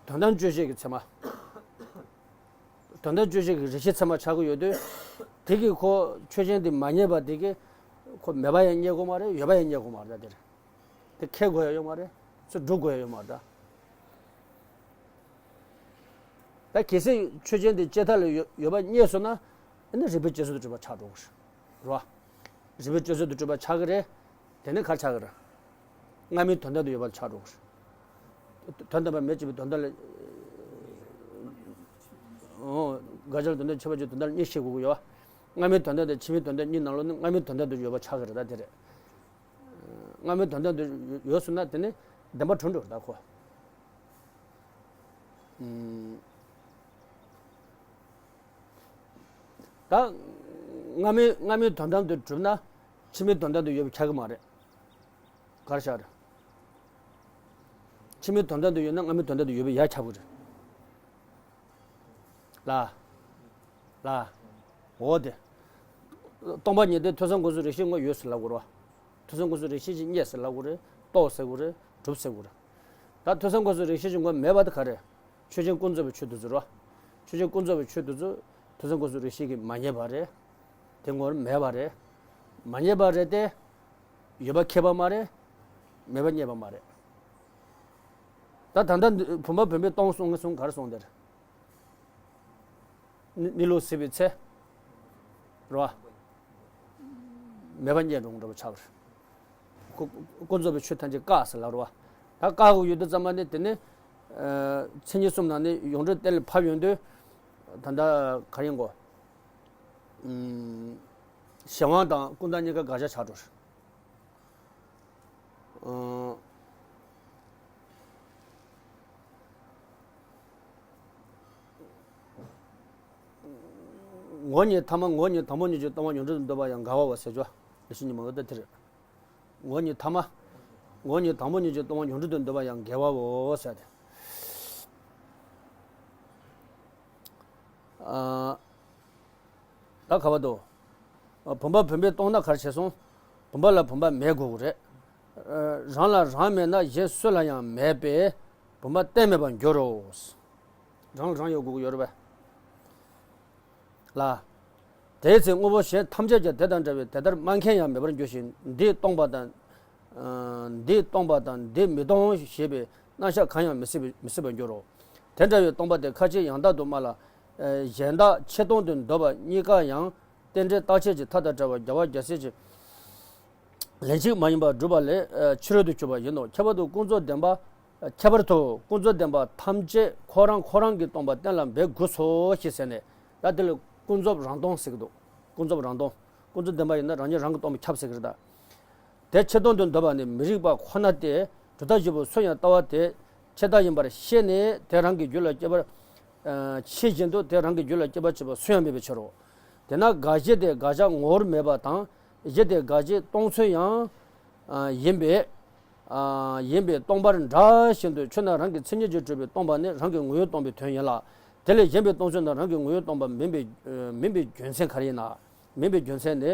དོན་དམ་དཔྱོད་བྱེད་ཀྱི་ཚད་མ། དོན་དམ་དཔྱོད་བྱེད་ཀྱི་རིགས་ཤེས་ཚད་མ་ཆགས་ཀྱི་ཡོད་དུས། དེ་གིས་ཁོ་ཆོས་ཅན་དེ་མ་རྙེད་པ་དེ་གིས་ཁོ་མེད་པ་ཡང་རྙེད་དགོས་མ་རེད། ཡོད་པ་ཡང་རྙེད་དགོས་མ་རེད་ད་དེར། དེ་ཁེགས་དགོས་ཡ་ཡོད་མ་རེད། ཚུར་སྒྲུབ་དགོས་ཡ་ཡོད་མ་རེད་ད། ད་གལ་སྲིད་ཆོས་ཅན་དེ་དཔྱད་མཐའ་ལ་ཡོད་ཡོད་པ་རྙེད་སོང་ན། ཨ་ནི་རིགས་པས་དཔྱད་བཟོད་དུ་གྲུབ་པ་ཆགས་འགྲོ་གི་རེད། རེད་བ། རིགས་པས་དཔྱད་བཟོད་དུ་གྲུབ་པ་ཆགས་ཀྱི་རེད། དེ་ནི་ག་རེ་ཆགས་ཀྱི་རེད། སྔ་མའི་དོན་དམ་དུ་ཡོད་པ་ཆགས་འགྲོ་གི་རེད། དོན་དམ་པ་མེད་ཅེས་པའི་དོན་དམ་ལ། ཨོ། དགག་བྱ་ལ་དོན་དམ་ཁྱབ་པ་ཅིག་དོན་དམ་ལ་གཉིས་བཤད་དགོས་ཀྱི་ཡོད་བ། སྔ་མའི་དོན་དམ་དང་ཕྱི་མའི་དོན་དམ་གཉིས་ནང་ལོགས་ནི་སྔ་མའི་དོན་དམ་དུ་ཡོད་པ་ཆགས་ཀྱི་རེད་ད་དེ་རེད། སྔ་མའི་དོན་དམ་དུ་ཡོད་སོང་ན་དེ་ནི་བདེན་པ་གྲུབ་འགྲོ་རེད་ད་ཁོ། ཨུམ། ད་སྔ་མའི་སྔ་མའི་དོན་དམ་དུ་གྲུབ་ན་ཕྱི་མའི་དོན་དམ་དུ་ཡོད་པ་ཆགས་ཀྱི་མ་རེད། ག་རེ་ཆགས་རེད། ཕྱི་མའི་དོན་དམ་དུ་ཡོད་ན་སྔ་མའི་དོན་དམ་དུ་ཡོད་པའི་ཡ་ཆགས་པ་རེད། ལ། ལ། འོ་དེ། སྟོང་པ་ཉིད་དེ་ཐོས་བསམ་སྒོམ་གསུམ་རིགས་ཤེས་དངོས་ཡོད་ཟེར་ལབ་དགོས་རེད་བ། ཐོས་བསམ་སྒོམ་གསུམ་རིགས་ཤེས་ཀྱིས་རྙེད་ཟེར་ལབ་དགོས་རེད། རྟོགས་ཟེར་དགོས་རེད། གྲུབ་ཟེར་དགོས་རེད། ད་ཐོས་བསམ་སྒོམ་གསུམ་རིགས་ཤེས་ཀྱི་དངོས་མེད་པ་དེ་ག་རེ། ཆོས་ཅན་ཀུན་རྫོབ་པའི་ཆོས་དེ་ཚོ་རེད་བ། ཆོས་ཅན་ཀུན་རྫོབ་པའི་ཆོས་དེ་ཚོ་ཐོས་བསམ་སྒོམ་གསུམ་རིགས་ཤེས་ཀྱིས་མ་རྙེད་པ་རེད། དེ་དངོས་མེད་པ་རེད། མ་རྙེད་པ་རེད་དེ། ཡོད་པ་ཁེགས་པ་མ་རེད། མེད་པ་རྙེད་པ་མ་རེད། ད་ད་ལྟ་འདི་བུམ་པ་བུམ་པས་སྟོང་གསུངས་ངས་གསུངས་ག་རེ་གསུངས་དེར། གནས་ལུགས་གཟིགས་པའི་ཚེ། རེད་བ། མེད་པ་རྙེད་འགྲོ་འགྲོ་བ་ཆགས་པ་རེད། ཀུན་རྫོབ་པའི་ཆོས་ཐམས་ཅད་བཀག་ཟེར་ལབ་རེད་བ། ད་བཀག་གི་ཡོད་དུས་ཙམ་པ་ནི་དེ་ནི། མཚན་ཉིད་གསུམ་ནང་ནས་ཡོངས་གྲུབ་གཏན་ལ་ཕབ་ཡོང་དུས། ད་ལྟ་ག་རེ་ཡིན་གོ། གཞན་དབང་དང་ཀུན་བཏགས་གཉིས་ཀ་དགག་བྱ་ཆགས་འགྲོ་རེད། ངོ་བོ་ཉིད་ཐ་མ། ངོ་བོ་ཉིད་དང་པོ་ཉིད་ཀྱིས་སྟོང་པ་ཡོངས་གྲུབ་ཏུ་འདོད་པ་ཡང་འགལ་བའོ་ཟེར་ཆོག་ལེགས་བཤད་ཉི་མ་འོ་ད་དེ་རེད། ངོ་བོ་ཉིད་ཐ་མ། ངོ་བོ་ཉིད་དང་པོ་ཉིད་ཀྱིས་སྟོང་པ་ཡོངས་གྲུབ་ཏུ་འདོད་པ་ཡང་འགལ་བའོ་ཟེར་ཏེ། ད་ག་བ་དོ། བུམ་པ་བུམ་པས་སྟོང་ན་ག་རེ་བྱས་སོང་། བུམ་པ་ལ་བུམ་པ་མེད་དགོས་ཀྱི་རེད། རང་ལ་རང་མེད་ན་གཞན་སུ་ལ་ཡང་མེད་པས་བུམ་པ་གཏན་མེད་པར་འགྱུར་རོ། རང་ལ་རང་ཡོད་དགོས་ཀྱི་ཡོད་རེད་པས། ལ། དེའི་ཚེ་དངོས་པོ་གཞན་ཐམས་ཅད་ཀྱང་དེ་དང་འདྲ་བས་དེ་ལྟར་སྨྲ་མཁན་ཡང་མེད་པར་འགྱུར་ཞིང་འདི་སྟོང་པ་དང་། འདི་སྟོང་པ་དང་འདི་མི་སྟོང་ཞེས་པའི་རྣམ་གཞག་གང་ཡང་མི་སྲིད་པ་མི་སྲིད་པར་འགྱུར་རོ། དེ་འདྲ་བའི་སྟོང་པ་དེ་ཁ་ཅིག་ཡང་དག་ཏུ་སྨྲ་ལ། གཞན་དག་ཆེ་མཐོང་དུ་འདོད་པ་གཉིས་ཀ་ཡང་རྟེན་འབྲེལ་རྟག་ཆད་ཀྱི་མཐའ་དང་བྲལ་བ་རྒྱལ་བ་རྒྱལ་སྲས་ཀྱི་ལན་གཅིག་མ་ཡིན་པར་སྒྲུབ་པ་ལས་ཕྱི་རོལ་དུ་གྱུར་པ་ཡིན་ནོ། ཁྱད་པར་དུ་ཀུན་རྫོབ་བདེན་པ། ཁྱད་པར་དུ་ཀུན་རྫོབ་བདེན་པ་ཐམས་ཅད་ཁོ་རང་ཁོ་རང་གིས་སྟོང་པ་གཏན་ལ་འབེབས་དགོས་སོ་ཞེས་ཟེར་ནས། ད་དེ་ལ་ཀུན་རྫོབ་རང་སྟོང་ཟེར་གྱི་འདུག་ཀུན་རྫོབ་རང་སྟོང་། ཀུན་རྫོབ་བདེན་པ་ཡིན་ན་རང་ཉིད་རང་གིས་སྟོང་པ་ཁྱབ་ཟེར་གྱི་རེད་ད། དེ་ཆེ་མཐོང་དུ་འདོད་པ་ནི་མི་རིགས་པ་ཁོ་ན་སྟེ། གྲུབ་མཐའ་བཞི་པོ་སུ་ཡང་ལྟ་བ་དེ་ཆེ་ལྟ་ཡིན་པར་ཤེས་ནས་དེ་རང་གི་རྒྱུད་ལ་སྐྱེ་བར། ཕྱིས་བཞིན་དུ་དེ་རང་གི་རྒྱུད་ལ་སྐྱེ་བར་བྱེད་པ་སུ་ཡང་མེད་པའི་ཕྱིར་རོ། དེས་ན་དགག་བྱ་དེ་དགག་བྱ་ངོ་བོར་མེད་པ་དང་། གཞི་དེ་དགག་བྱའི་སྟོང་ཚུལ་ཡང་ཡིན་པས། ཡིན་པས་སྟོང་པར་འདྲ་བཞིན་དུ་ཆོས་རྣམས་རང་གི་མཚན་ཉིད་ཀྱིས་གྲུབ་པའི་སྟོང་པ་ནི་རང་གི་ངོ་བོས་སྟོང་པའི་དོན་ཡིན་ལ། དེ་ལས་གཞན་པའི་སྟོང་ཚུལ་རྣམས་རང་གི་ངོ་བོས་སྟོང་པ་མིན་པའི་མིན་པའི་རྒྱུ་མཚན་ག་རེ་ཡིན་ན། མིན་པའི་རྒྱུ་མཚན་ནི།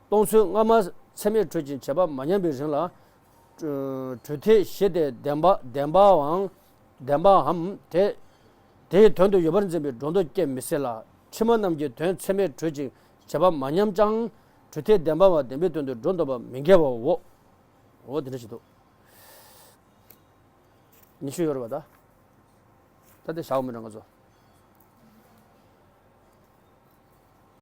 སྟོང་ཚུལ་སྔ་མ་ཚད་མས་གྲུབ་ཅིང་བྱེད་པ་མ་ཉམས་པའི་རིང་ལ། གྲུབ་མཐའི་གཞི་དེ་བདེན་པ་བདེན་པའམ་བདེན་པའམ་དེ། དེའི་དོན་དུ་ཡོད་པར་འཛིན་པའི་སྒྲོ་འདོགས་སྐྱེ་མི་སྲིད་ལ། ཕྱི་མ་རྣམས་ཀྱི་དོན་ཚད་མས་གྲུབ་ཅིང་བྱེད་པ་མ་ཉམས་ཀྱང་། གྲུབ་མཐའི་བདེན་པའམ་བདེན་པའི་དོན་དུ་སྒྲོ་འདོགས་པ་མི་འགལ་བའོ། འོ་དེ་འདྲ་ཞིག་འདུག་ཉི་ཤུ་ཡོད་རེད་པ་ད། ད་དེ་བཞག་མི་འདྲ་ང་ཚོ།